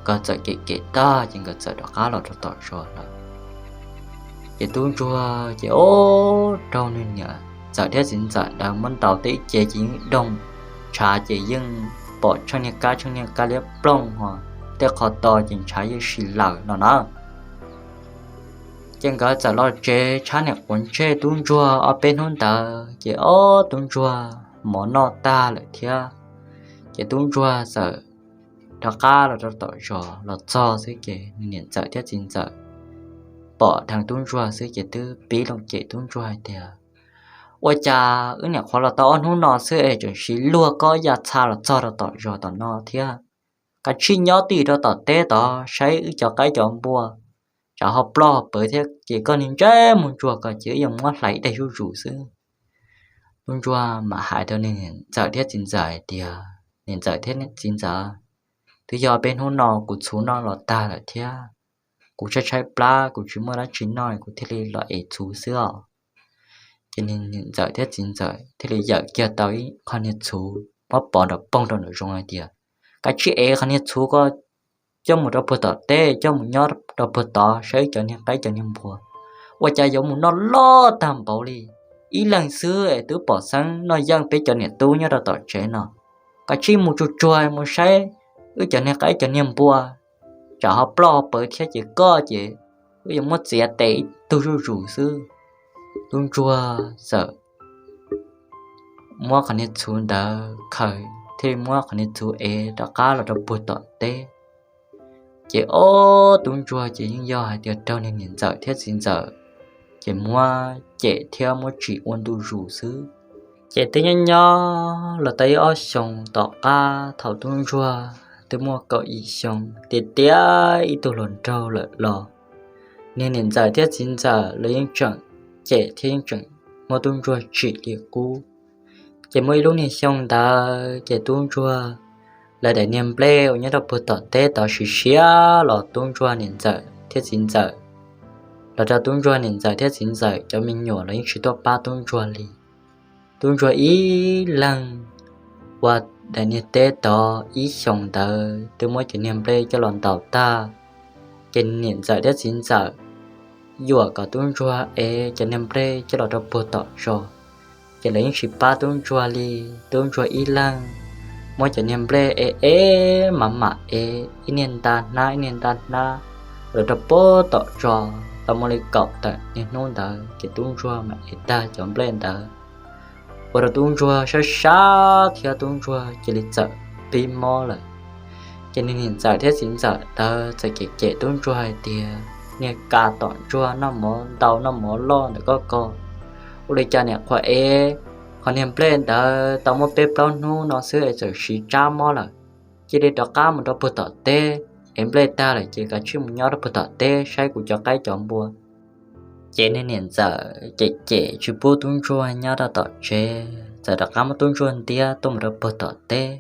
Nkawd txawm cem cem tag ces nkawd txawm rov qab los rau tom zos lawm. Ces tub ntsuag ces ob, raug niag niam ntxawm thiab txiv ntxawm ntawd muab ntaus tej ib ce ces yeej doog, ntshav ces yeej pom tsheej niag kab tsheej niag kab liab ploog ho tej qhov to ces ntshav yeej si lawm no na. Ces nkawd txawm los tsev tshab niam quav ntsej tub ntsuag ob peb hnub ntawd ces ob, tub ntsuag mov noj tag lawm thiab. Ces tub ntsuag txawm rov qab los rau tom zos los txog xwb ces niam ntxawm thiab txiv ntxawm pom dheev tub ntsuag xwb ces twb pib loo cem tub ntsuag hais tias, Ua cas wb niam qhuav los tau ob hnub no xwb es tseem siv luag kob ya txha los txog rau tom zos tom no thiab? Kav tsij nyob twj ywm rau tom teb tod saib wb cov qaib cov npua, tsam ho ploj pawv thiab ces koj niag ntsej muag ntsuag ko ces wb yuav muab hlais ib daig zuj zus xwb. Tub ntsuag mam hais rau niam ntxawm thiab txiv ntxawm hais tias, Niam ntxawm thiab txiv ntxawm, twb yog peb hnub no kuv txhuv noj los tag lawm thiab, kuv tshaib tshaib plab kuv tsis muaj dab tsi noj kuv thiaj li los ev txhuv xwb os. Ces niam ntxawm thiab txiv ntxawm thiaj li yawm kiag tau ib qho niag txhuv muab pov nrov poog rau nraum zoov hais tias, Kav tsij ev qhov niag txhuv ko coj mus rau puag tom teb, coj mus nyob rau puag tod saib cov niag qaib cov niag npua. Ua cas yuav mus noj loj tag npaum li, ib leeg xwb es twb pom xeeb noj yeej peb cov niam tub nyob rau tom tsev no. Kav tsij mus tsuag tsuag mus saib wb cov niag qaib cov niag npua, tsam ho ploj pawv thiab ces koj ces wb yuav muab txiav tes ib tug zuj zus xwb. Tub ntsuag txawm muab qhov niag txhuv ntawd khaws thiaj li muab qhov niag txhuv ev rov qab los rau puag tom teb. Ces ob, tub ntsuag ces yeej yog hais tias raug niag niam ntxawm thiab txiv ntxawm ces muab cem thiab muab tsim ua ntu zus xwb. Ces twb nyob nyob los tau ib ob xyoos tom qab thaum tub ntsuag twb muaj kaum yim xyoo tiav tiav ib tug hluas nraug lawm los niag niam ntxawm thiab txiv ntxawm los yeej tseem cem thiab yeej tseem muab tub ntsuag tsim li qub. Ces muaj ib lub niag xyoo ntawd ces tub ntsuag lawv daim niag nplej uas nyob rau puag tom teb tod siav siav los tub ntsuag niam ntxawm thiab txiv ntxawm, los rau tub ntsuag niam ntxawm thiab txiv ntxawm cov me nyuam los yeej tsis tuaj pab tub ntsuag li. Tub ntsuag ib leeg ua daim niag teb tod ib xyoos ntawd twb muab cov niag nplej coj los ntaus tag, ces niam ntxawm thiab txiv ntxawm yuam kom tub ntsuag ev cov niag nplej coj los rau puag tom zos, ces lawv yeej tsis pab tub ntsuag li. Tub ntsuag ib leeg muab cov niag nplej ev ev mam mam ev ib niag nta hnab ib niag nta hnab los rau puag tom zos tau muaj li kaum tawm niaj hnub ntawd ces tub ntsuag mam ev tag cov nplej ntawd, ua rau tub ntsuag sab sab thiab tub ntsuag cia li txawm pib mob lawm. Ces niag niam ntxawm thiab txiv ntxawm ntawd txawm cem cem tub ntsuag hais tias, niag ka tom ntsuag noj mov ntau noj mov loj ntawm koj ko, ua li cas niam qhuav ev qhov niag nplej ntawd tau muaj peb plaub hnub no xwb es txawm siv tsab mob lawm. Cia li rov qab mus rau puag tom teb, ev nplej tag lawm ces kav tsij mus nyob rau puag tom teb saib kuv cov qaib cov npua. Ces niag niam ntxawm cem cem tsis pub tub ntsuag nyob rau tom tsev, txawm rov qab muab tub ntsuag ntiab tuaj mus rau puag tom teb.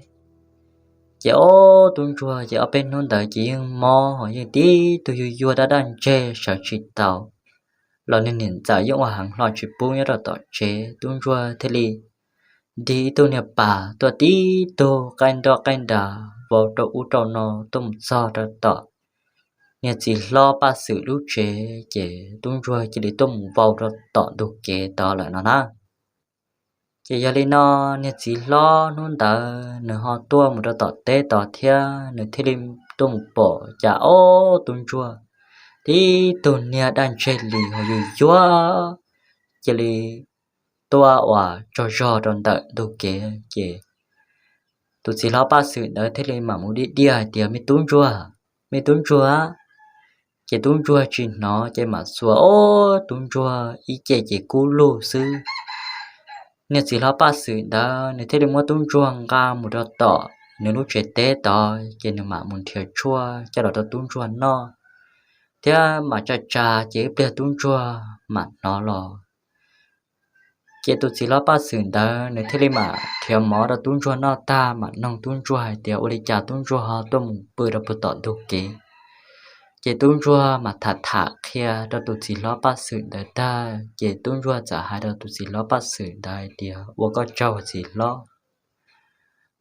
Ces ob tub ntsuag ces ob peb hnub ntawd ces yeej mob ho yeej tib tug yuag yuag daj daj ntseg sawv tsis taus, los niag niam ntxawm yeej ua heev hlo tsis pub nyob rau tom tsev. Tub ntsuag thiaj li nti ib tug niag pas tuaj tib tug qaij nroj qaij nras vau rau ub rau no tuaj mus txog rau tom niag txiv hlob Paj Xwm lub tsev, ces tub ntsuag cia li tuaj mus vau rau tom ntug kev tod lawm no na. Ces yog li no niag txiv hlob hnub ntawd nws ho tuaj mus rau tom teb tod thiab nws thiaj li tuaj mus pom cas ob tub ntsuag tib tug niag daj ntseg li ho yuag yuag cia li tuaj uas tsaug zog rau ntawm ntug kev. Ces tus txiv hlob Paj Xwm ntawd thiaj li mam mus diaj diaj hais tias, me tub ntsuag, me tub ntsuag. Ces tub ntsuag tsis hnov ces mam xuas, ob tub ntsuag ib ce ces kub lug xwb. Niag txiv hlob Paj Xwm ntawd nws thiaj li muab tub ntsuag nqa mus rau tom nws lub tsev teb tod, ces nws mam mus nrhiav tshuaj coj los rau tub ntsuag noj, thiab mam tsa tsa ces ib pliag tub ntsuag mam hnov los. Ces tus txiv hlob Paj Xwm ntawd nws thiaj li mam nrhiav mov rau tub ntsuag noj tag mam noog tub ntsuag hais tias ua li cas tub ntsuag ho tuaj mus pw rau puag tom ntug kev. Ces tub ntsuag mam tham tham qhia rau tus txiv hlob Paj Xwm ntawd tag, ces tub ntsuag txawm hais rau tus txiv hlob Paj Xwm ntawd hais tias, ua koj tsaug txiv hlob,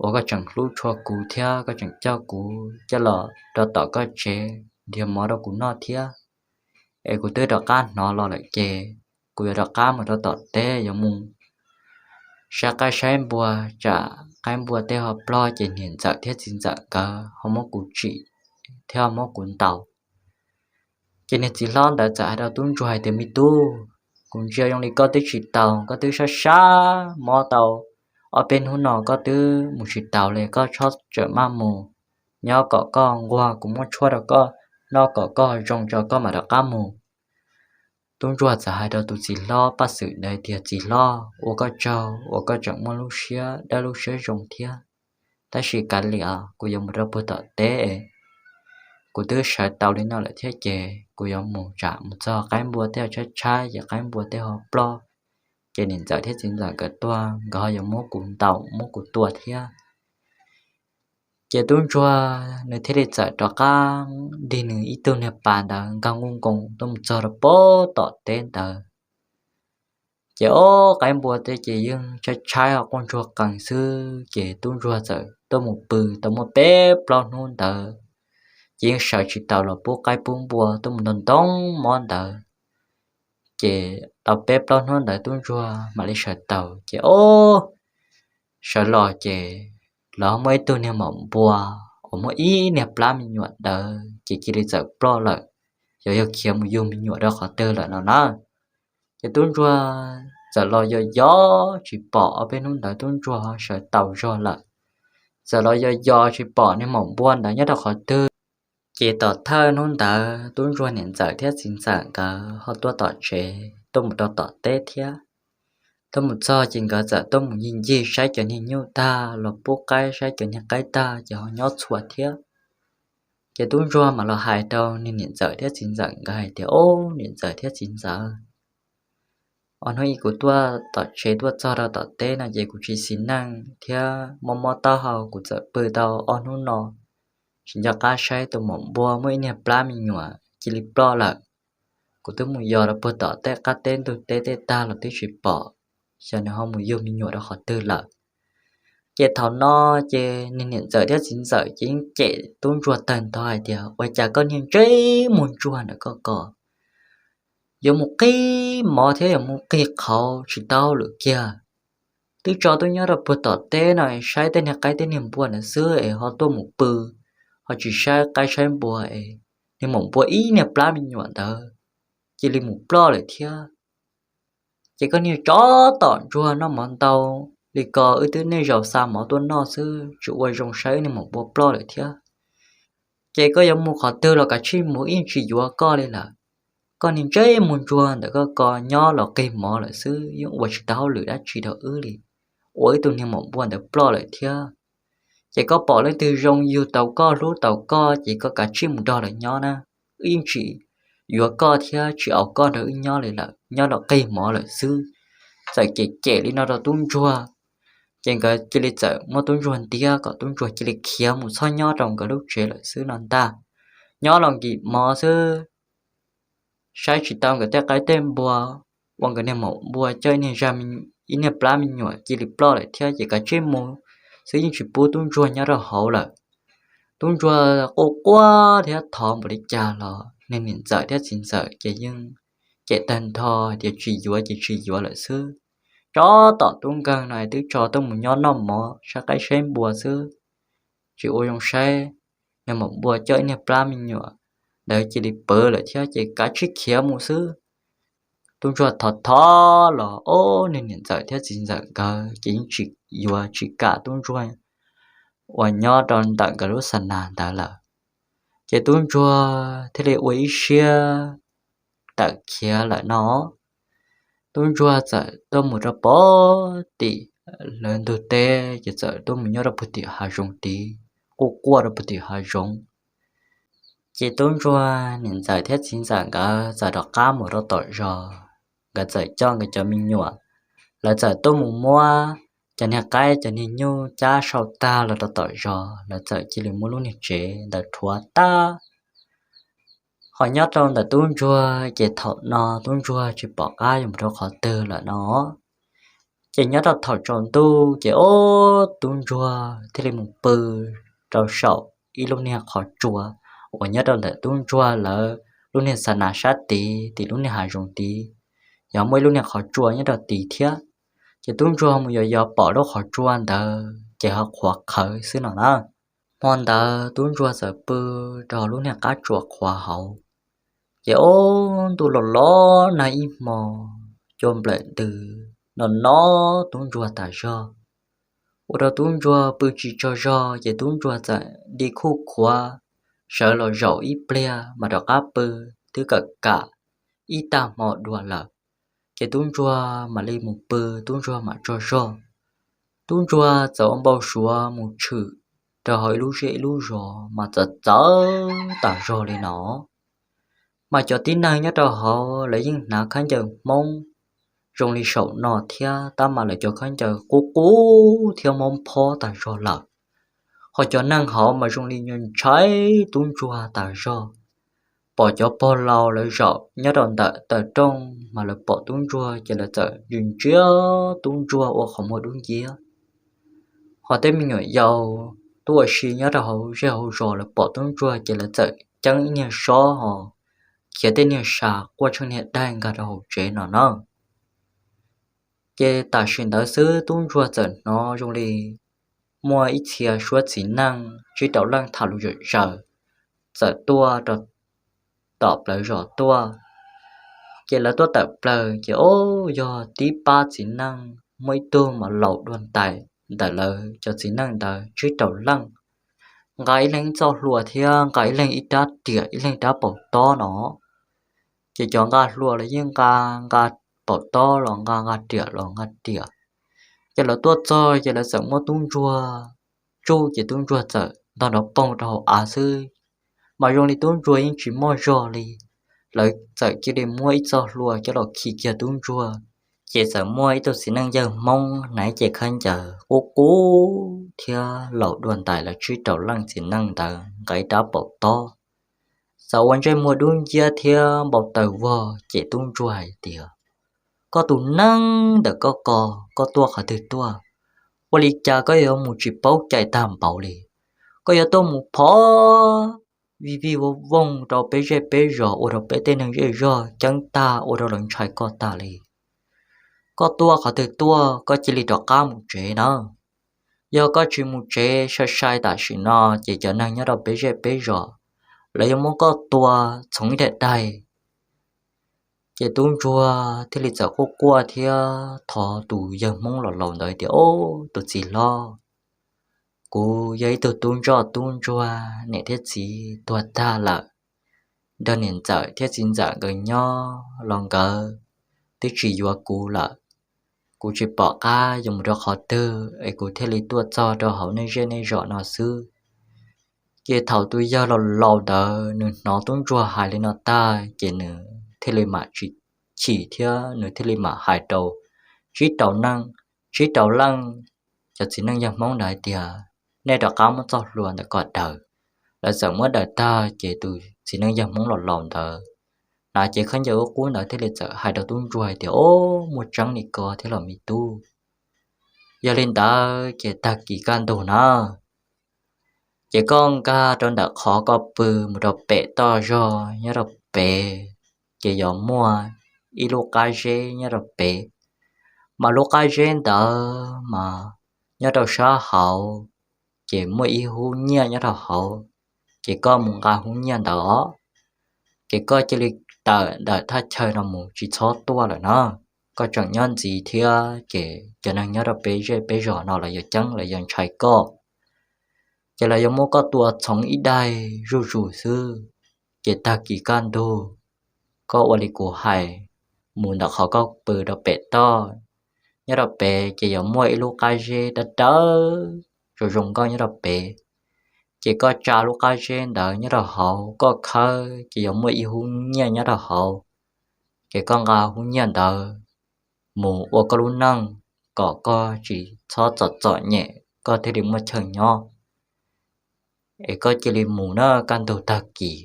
uas koj tseem hlub tshua kuv thiab koj tseem coj kuv coj los rau tom koj tsev nrhiav mov rau kuv noj thiab. Es kuv twb rov qab hnov los lawm ces kuv yuav rov qab mus rau tom teb yuav mus saib qaib saib npua, tsam qaib npua tej ho ploj ces niam ntxawm thiab txiv ntxawm nkawd ho muab kuv tsim thiab ho muab kuv ntaus. Ces niag txiv hlob ntawd txawm hais rau tub ntsuag hais tias, me tub, kuv ntsia zoo li koj twb tsis taus, koj twb sab sab mob tau ob peb hnub no koj twb mus tsis taus li, koj txhob tseem maj mus, nyob kom koj nquag kuv muab tshuaj rau koj noj kom koj zoo tso koj mam rov qab mus. Tub ntsuag txawm hais rau tus txiv hlob Paj Xwm ntawd tias, txiv hlob, ua koj tsaug uas koj tseem muaj lub siab dawb lub siab zoo thiab. Tab sis kav liam, kuv yuav mus rau puag tom teb, kuv twb sawv tau li no lawm thiab ces kuv yuav mus, tsam mus txog qaib npua tej tshaib tshaib ces qaib npua tej ho ploj, ces niam ntxawm thiab txiv ntxawm nkawd tuaj nkawd ho yuav muab kuv ntaus muab kuv tua thiab. Ces tub ntsuag nws thiaj li txawm rov qab ntig nws ib tug niag pas ntawd nkag nkuj nkoos tuaj mus txog rau puag tom teb ntawd. Ces ob qaib npua tej ces yeej tshaib tshaib ho quaj ntsuag qees xwb, ces tub ntsuag txawm tuaj mus pw tau muaj peb plaub hnub ntawd, ces yeej sawv tsis taus los pub qaib pub npua tuaj mus ntoo ntoo mob ntawd. Ces tau peb plaub hnub ntawd tub ntsuag mam li sawv taus ces ob sawv los ces lawv muaj ib tug niag maum npua uas muaj ib niag plab me nyuam ntawd ces cia li txawm ploj lawm, yog yog khiav mus yug me nyuam rau qhov twg lawm no na. Ces tub ntsuag txawm los yos yos tsis pom, ob peb hnub ntawd tub ntsuag sawv taus zog lawm, txawm los yos yos tsis pom niag maum npua ntawd nyob rau qhov twg. Ces tom thawj hnub ntawd tub ntsuag niam ntxawm thiab txiv ntxawm nkawd ho tuaj tom tsev tuaj mus rau tom teb thiab. Tuaj mus txog ces nkawd txawm tuaj mus ncig ncig saib cov niag nyuj tag los pub qaib saib cov niag qaib tag ces ho nyob txhua thiab. Ces tub ntsuag mam los hais rau niag niam ntxawm thiab txiv ntxawm nkawd hais tias, Ob niam ntxawm thiab txiv ntxawm, ob hnub ib kuv tuaj tom tsev tuaj txog rau tom teb no ces kuv tsis xis neej thiab mob mob taub hau kuv txawm pw tau ob hnub no, tsis nco qab saib tus maum npua muaj ib niag plab me nyuam cia li ploj lawm. Kuv twb mus yos rau puag tom tej qab teb ntug teb tej tag los twb tsis pom, xyov nws ho mus yug me nyuam rau qhov twg lawm. Ces thaum no ces niag niam ntxawm thiab txiv ntxawm ces yeej cem tub ntsuag tawg ntho hais tias, Ua cas koj niag ntsej muag ntsuag ntawm koj ko yuav mus qig mov thiab yuav mus qig qhauv tsis tau lwm kiag. Twb tso tuaj nyob rau puag tom teb no saib tej niag qaib tej niag npua ntawd xwb es ho tuaj mus pw, ho tsis saib qaib saib npua es niag maum npua ib niag plab me nyuam ntawd cia li mus ploj lawm thiab. Ces koj niag tsov tom ntsuag noj mov ntau li ko, wb twb nej zaus xa mov tuaj noj xwb tsis ua zoo saib wb niag maum npua ploj lawm thiab. Ces koj yuav mus qhov twg los kav tsij mus, wb yeej tsis yuav koj li lawm. Koj niag ntsej muag ntsuag ntawm koj ko nyob los qig mov lawm xwb yeej ua tsis tau hauj lwm dab tsi rau wb li, ua wb tus niag maum npua ntawd ploj lawm thiab. Ces koj pom leej twg zoo yug tau koj hlub tau koj ces koj kav tsij mus nrog lawv nyob na, wb yeej tsis yuav koj thiab tsis aus koj nrog wb nyob li lawm, nyob los qig mov lawm xwb. Txawm cem cem li no rau tub ntsuag, ces nkawd cia li txawm muab tub ntsuag ntiab kom tub ntsuag cia li khiav mus txhob nyob rau nkawd lub tsev lawm xwb no ntag. Nyob los nkim mov xwb, saib tsis tau nkawd tej qaib tej npua, ua nkawd niag maum npua coj ib niag plab me nyuam cia li ploj lawm thiab ces kav tsij mus xwb yeej tsis pub tub ntsuag nyob rau hauv lawm. Tub ntsuag quaj quaj thiab thov npaum li cas los niag niam ntxawm thiab txiv ntxawm ces yeej cem tawg ntho tias tsis yuav ces tsis yuav lawm xwb. Tsov tom tub nkeeg no twb tso tuaj mus nyob noj mov saib qaib saib npua xwb, tsis ua zoo saib, niag maum npua coj ib niag plab me nyuam ntawd cia li pw lawm thiab ces kav tsij khiav mus xwb. Tub ntsuag thov thov los ob niag niam ntxawm thiab txiv ntxawm nkawd ces yeej tsis yuav tsis kam tub ntsuag uas nyob rau ntawm nkawd lub xa nas ntawd lawm. Ces tub ntsuag thiaj li ua ib siab tawm khiav lawm no. Tub ntsuag txawm tuaj mus rau pem tim lawv ntug teb ces txawm tuaj mus nyob rau puag tim hav zoov tid, quaj quaj rau puag tim hav zoov. Ces tub ntsuag niam ntxawm thiab txiv ntxawm nkawd txawm rov qab mus rau tom zos, nkawd txawm coj nkawd cov me nyuam, lawv txawm tuaj mus muab cov niag qaib cov niag nyuj cab sau tag los rau tom zos, lawv txawm cia li muab lub niag tsev ntawd rhuav tag. Ho nyob rau ntawm tub ntsuag ces thaum no tub ntsuag tsis pom qab yuav mus rau qhov twg lawm no. Ces nyob rau thaum tsaus ntuj ces ob tub ntsuag thiaj li mus pw rau saum ib lub niag qhov tsua uas nyob rau ntawm tub ntsuag lawv lub niag xa nas sab tid, tim lub niag hav zoov tid, yog muaj ib lub niag qhov tsua nyob rau tid thiab. Ces tub ntsuag mus yos yos pom lub qhov tsua ntawd ces ho qhuav qhawv xwb no na. Hmo ntawd tub ntsuag txawm pw rau lub niag qab tsua qhuav hauv, ces ob ntuj los los nag ib hmo, cua nplawm ntws no no tub ntsuag tas zog, ua rau tub ntsuag pw tsis tsaug zog ces tub ntsuag txawm nti khuj khuav sawv los zaum ib pliag mas rov qab pw, twb kawm kam ib tag hmo dua lawm. Ces tub ntsuag mam li mus pw, tub ntsuag mam tsaug zog. Tub ntsuag txawm ua npau suav mus tshwm rau hauv ib lub zej ib lub zos mas txawv txawv tas zog li no. Mas cov tib neeg nyob rau hauv lawv yeej hnav khaub ncaws Hmoob zoo li saum no thiab, tab mas lawv cov khaub ncaws qub qub thiab mob phob tas zog lawm. Ho cov neeg hauv mas zoo li nyuag ntshai tub ntsuag tas zog. Pom cov pog laus lawv zaum nyob rau ntawm taw rooj mas lawv pom tub ntsuag ces lawv txawm ntsia ntsia tub ntsuag ua qhov muag dub nciab. Ho tej me nyuam yaus tuaj ua si nyob rau hauv zej hauv zos lawv pom tub ntsuag ces lawv txawm ceeb ib niag sob ho khiav tej niag sa quaj tsheej niag daig nkag rau hauv tsev no na. Ces tam sim ntawd xwb tub ntsuag txawm hnov zoo li muaj ib txhia suab txiv neej tsib rau leej tham lus zom zaws txawm tuaj rau tom plawv zos tuaj. Ces lawv tuaj tawm plaws ces o, yog tib pab txiv neej muaj ib tug mas laus dua ntais ntawm lawv cov txiv neej ntawd tsib rau leej, nqa ib leeg ib txoj hlua thiab nqa ib leeg ib rab riam ib leeg rab paus tob no. Ces cov nqa hlua los yeej nqa, nqa paum tob los nqa nqa riam los nqa riam. Ces lawv tuaj txog ces lawv txawm muab tub ntsuag tsuj ces tub ntsuag txawm ntog nrov poog rau hauv av xwb. Mas zoo li tub ntsuag yeej tsis muaj zog li, lawv txawm cia li muab ib txoj hlua coj los khi kiag tub ntsuag. Ces txawm muaj ib tug txiv neej yawg Hmoob hnav cev khaub ncaws qub qub thiab laus dua ntais lawv tsib rau leej txiv neej ntawd nqa ib rab paum tob, txawm ua ntsej muag dub nciab thiab npau taws vog cem tub ntsuag hais tias, Koj tus neeg ntawm koj ko, koj tuaj qhov twg tuaj? Ua li cas koj yuav mus tsis paub cai tag npaum li? Koj yuav tuaj mus phov vij vij voog voog rau peb zej peb zos, ua rau peb tej neeg zej zog ceeb tag, ua rau lawv ntshai koj tag li. Koj tuaj qhov twg tuaj, koj cia li rov qab mus tsev na. Yog koj tsis mus tsev sai sai tam sim no ces cov neeg nyob rau peb zej peb zos, lawv yuav muab koj tua txhoov ib daim daig. Ces tub ntsuag thiaj li txawm quaj quaj thiab thov tus yawg Hmoob los laus ntawd tias, Ob, tus txiv hlob, kuv yog ib tug tub ntsoj tub ntsuag, niam thiab txiv tuag tag lawm, nrog niam ntxawm thiab txiv ntxawm nkawd nyob los nkawd twb tsis yuav kuv lawm. Kuv tsis pom qab yuav mus rau qhov twg es kuv thiaj li tuaj txog rau hauv nej zej nej zos no xwb. Ces thaum tus yawg los laus ntawd nws hnov tub ntsuag hais li no tag ces nws thiaj li mam tsis chim thiab nws thiaj li mam hais rau tsib rau leej, tsib rau leej cov txiv neej yawg Hmoob ntawd hais tias, Nej rov qab muab txoj hlua ntawm ko daws. Lawv txawm muab daws tag ces tus txiv neej yawg Hmoob los laus ntawd hnav cev khaub ncaws qub ntawd thiaj li txawm hais rau tub ntsuag hais tias, Ob, muaj tseeb li ko thiab los me tub. Yog li ntawd ces tag kis kaj ntug na, ces koj nkag rau ntawm qhov koj pw mus rau pem toj zog nyob rau pem, ces yuav muaj ib lub qab zeb nyob rau pem. Mas lub qab zeb ntawd mas nyob rau sab hauv, ces muaj ib hub nyiaj nyob rau hauv, ces koj mus nqa hub nyiaj ntawd os. Ces koj cia li tawm ntawm thaj chaw no mus tsis txhob tuaj lawm no. Koj tseem nyob ntxiv thiab ces cov neeg nyob rau peb zej peb zos no los yuav ceeb los yuav ntshai koj, ces lawv yuav muab koj tua txhoov ib daig zuj zus xwb. Ces tag kis kaj ntug, koj ua li kuv hais, mus ntawm qhov koj pw rau pem toj, nyob rau pem ces yuav muaj ib lub qab zeb dawb dawb zoo zoo nkauj nyob rau pem. Ces koj tsa lub qab zeb ntawd nyob rau hauv, koj khawb ces yuav muaj ib hub nyiaj nyob rau hauv. Ces koj nqa hub nyiaj ntawd mus ua koj lub neej kom koj tsis txhob txom txom nyem, koj thiaj li muaj chaw nyob. Es koj cia li mus na, kaj ntug tag kis.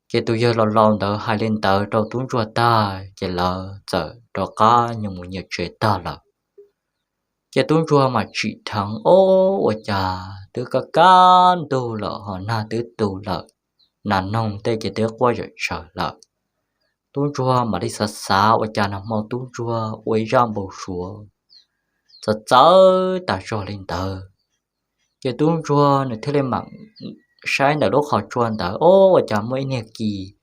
Ces tus yawg laus laus ntawd hais li ntawd rau tub ntsuag tag ces lawv txawm rov qab nyias mus nyias tsev tag lawm. Ces tub ntsuag mas tsim dheev, Ob, ua cas twb kaj kaj ntug lawm ho nag twb tu lawm, nas noog tej ces twb quaj zom zaws lawm. Tub ntsuag mam li xav xav ua cas nag hmo tub ntsuag ua ib zaj npau suav txawv txawv tas zog li ntawd. Ces tub ntsuag nws thiaj li mam saib ntawm lub qhov tsua ntawd, Ob, ua cas muaj ib niag kis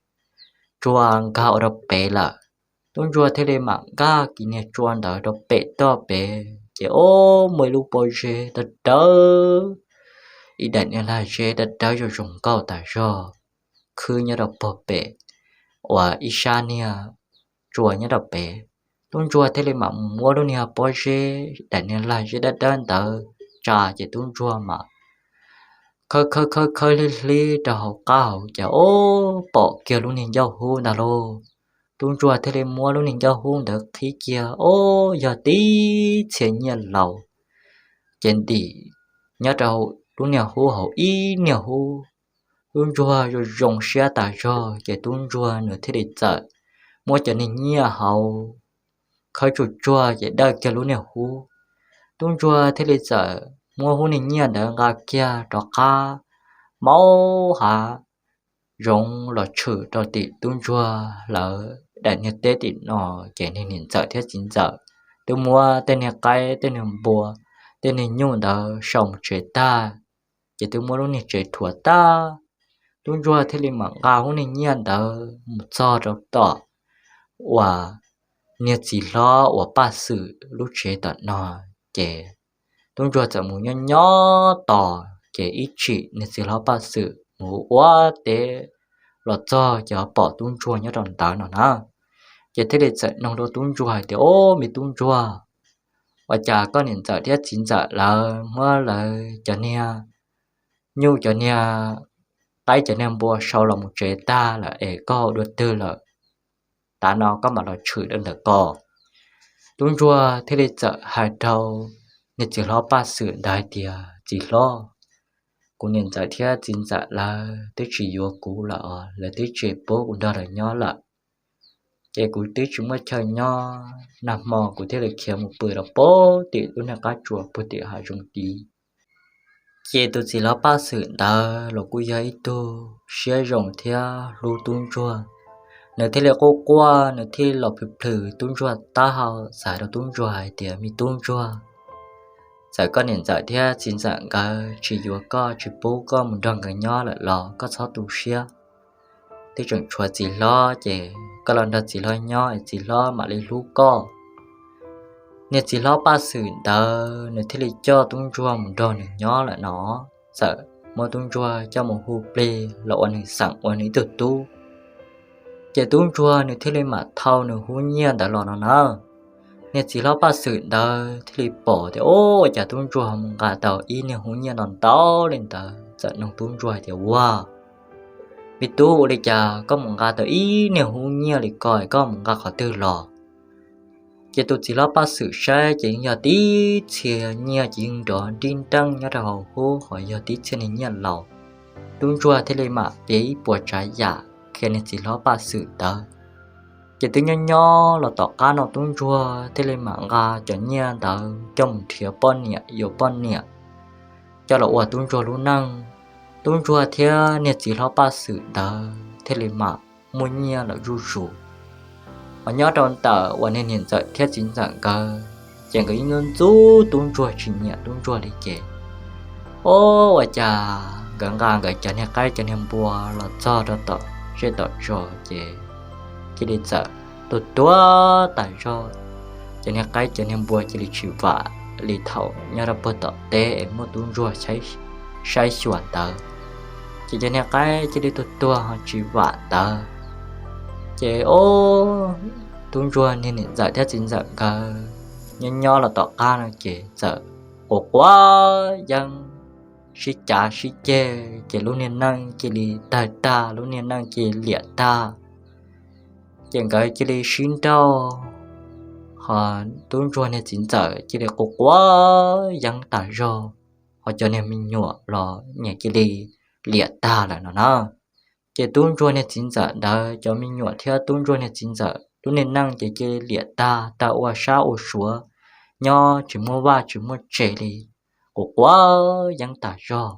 tsua nkag ua rau pem lawm. Tub ntsuag thiaj li mam nkag kis niag tsua ntawd rau pem toj pem, ces ob, muaj ib lub pob zeb dawb dawb, ib daim niag lag zeb dawb dawb zoo zoo nkauj tas zog khwb nyob rau puag pem uas ib sab niag tsua nyob rau pem. Tub ntsuag thiaj li mam mus muab lub niag pob zeb, daim niag lag zeb dawb dawb ntawd tsa, ces tub ntsuag mam khawb khawb khawb khawb hlib hlib rau hauv qab hauv, ces ob, pom kiag lub niag ncauj hub ntag lauj. Tub ntsuag thiaj li muab lub niag ncauj hub ntawd qhib kiag, ob, yog tib txhia nyiaj laus ces ntim nyob rau lub niag hub hauv ib niag hub. Tub ntsuag zoo zoo siab tas zog, ces tub ntsuag nws thiaj li txawm muab cov niag nyiaj hauv khawb tsuag tsuag ces dawj kiag lub niag hub. Tub ntsuag thiaj li txawm muab hub niag nyiaj ntawd nqa kiag rov qab maub hav zoov los tshwm rau tim tub ntsuag lawv daim niag teb tim no, ces niag niam ntxawm thiab txiv ntxawm twb muab tej niag qaib tej niag npua tej niag nyuj ntawd sau mus tsev tag, ces twb muab lub niag tsev rhuav tag. Tub ntsuag thiaj li mam nqa hub niag nyiaj ntawd mus txog rau tom uas niag txiv hlob uas Paj Xwm lub tsev tom no, ces tub ntsuag txawm mus nyob nyob tos, ces ib chim niag txiv hlob Paj Xwm mus ua teb los txog ces pom tub ntsuag nyob rau ntawd no na. Ces thiaj li txawm nug rau tub ntsuag hais tias, Ob, me tub ntsuag, ua cas koj niam ntxawm thiab txiv ntxawm lawv muab lawv cov niag nyuj, cov niag qaib, cov niag npua sau los mus tsev tag lawm es koj ua dua twg lawm, tav no koj mam los tshwm rau ntawm ko? Tub ntsuag thiaj li txawm hais rau niag txiv hlob Paj Xwm ntawd hais tias, Txiv hlob, kuv niam ntxawm thiab txiv ntxawm lawv twb tsis yuav kuv lawm os, lawv twb tsis pub kuv nrog lawv nyob lawm. Ces kuv twb tsis muaj chaw nyob, nag hmo kuv thiaj li khiav mus pw rau pem tim lub niag qab tsua puag tim hav zoov tid. Ces tus txiv hlob Paj Xwm ntawd los kuj yog ib tug siab zoo thiab hlub tub ntsuag. Nws thiaj li quaj quaj, nws thiaj los plhws plhws tub ntsuag taub hau, txais rau tub ntsuag hais tias, Me tub ntsuag, txawm koj niam ntxawm thiab txiv ntxawm nkawd tsis yuav koj, tsis pub koj mus nrog nkawd nyob lawm los koj txhob tu siab. Twb tseem tshuav txiv hlob, ces koj los nrog txiv hlob nyob es txiv hlob mam li hlub koj. Niag txiv hlob Paj Xwm ntawd nws thiaj li coj tub ntsuag mus nrog nws nyob lawm no. Txawm muab tub ntsuag coj mus hu plig los ua nws xeem ua nws ib tug tub. Ces tub ntsuag nws thiaj li mam thau nws hub nyiaj ntawd los no na. Niag txiv hlob Paj Xwm ntawd thiaj li pom tias, Ua cas tub ntsuag mus nqa tau ib niag hub nyiaj ntau ntau li ntawd? Txawm nug tub ntsuag tias, Ua, me tub, ua li cas koj mus nqa tau ib niag hub nyiaj li ko, koj mus nqa qhov twg los? Ces tus txiv hlob Paj Xwm saib ces yeej yog tib txhia nyiaj ces yeej nrov nrib nreej nyob rau hauv hub, ho yog tib txhia niag nyiaj laus. Tub ntsuag thiaj li mam piav ib puas tsav yam qhia niag txiv hlob Paj Xwm ntawd. Ces twb nyob nyob los tom qab no tub ntsuag thiaj li mam nqa cov nyiaj ntawd coj mus nrhiav poj niam yuav poj niam coj los ua tub ntsuag lub neej. Tub ntsuag thiab niag txiv hlob Paj Xwm ntawd thiaj li mam muaj nyiaj lawm zuj zus. Ho nyob rau ntawm uas niag niam ntxawm thiab txiv ntxawm nkawd, ces nkawd yeej ntxub tub ntsuag tsis nyiam tub ntsuag li ces, o, ua cas nkawd nqa nkawd cov niag qaib cov niag npua los txog rau tom zej tom zos ces cia li txawm tuag tuag tas zog. Cov niag qaib cov niag npua cia li tsis vam li thaum nyob rau puag tom teb es muaj tub ntsuag saib xyuas ntawd. Ces cov niag qaib cia li tuag tuag ho tsis vam ntawd. Ces o, tub ntsuag niag niam ntxawm thiab txiv ntxawm nkawd nyob nyob los tom qab no ces txawm quav quav yeeb, sib cav sib ceg, ces lub niag neej cia li tawg tag, lub niag neej cia li liam tag. Ces nkawd cia li sib nrauj, ho tub ntsuag niag txiv ntxawm cia li quav quav yeeb tas zog, ho cov niag me nyuam los nyias cia li liam tag lawm no na. Ces tub ntsuag niag txiv ntxawm ntawd cov me nyuam thiab tub ntsuag niag txiv ntxawm lub niag neej ces cia li liam tag, tawg ua sab ua suav, nyob tsis muaj vaj tsis muaj tse li, quav quav yeeb tas zog.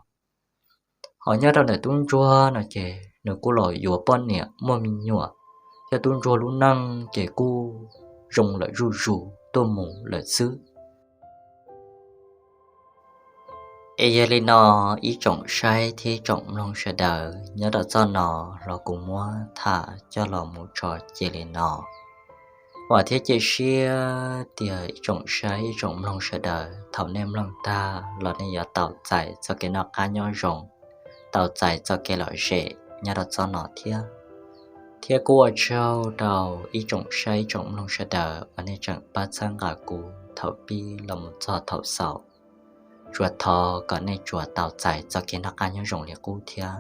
Ho nyob rau ntawm tub ntsuag no ces nws kuj los yuav poj niam muaj me nyuam, thiab tub ntsuag lub neej ces kuj zoo lawm zuj zus tuaj mus lawm xwb. Es yog li no, ib tsoom saib thiab ib tsoom mloog sawv daws, nyob rau txoj no los kuv muab tham coj los mus tso cia li no. Vam thiab cia siab tias ib tsoom saib ib tsoom mloog sawv daws thaum nej mloog tag los nej yuav tau txais txoj kev noj qab nyob zoo, tau txais txoj kev lom zem nyob rau txoj no thiab. Thiab kuj ua tsaug rau ib tsoom saib ib tsoom mloog sawv daws uas nej tseem pab txhawb nqa kuv thaum pib los mus txog thaum xaus. Tsuas thov kom nej tsuas tau txais txoj kev noj qab nyob zoo li qub thiab.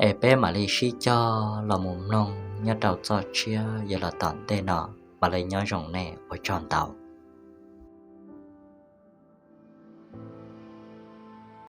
Es peb mam li sib cog los mus mloog nyob rau txoj tshiab yuav los tom ntej no. Mam li nyob zoo nej, ua tsaug ntau.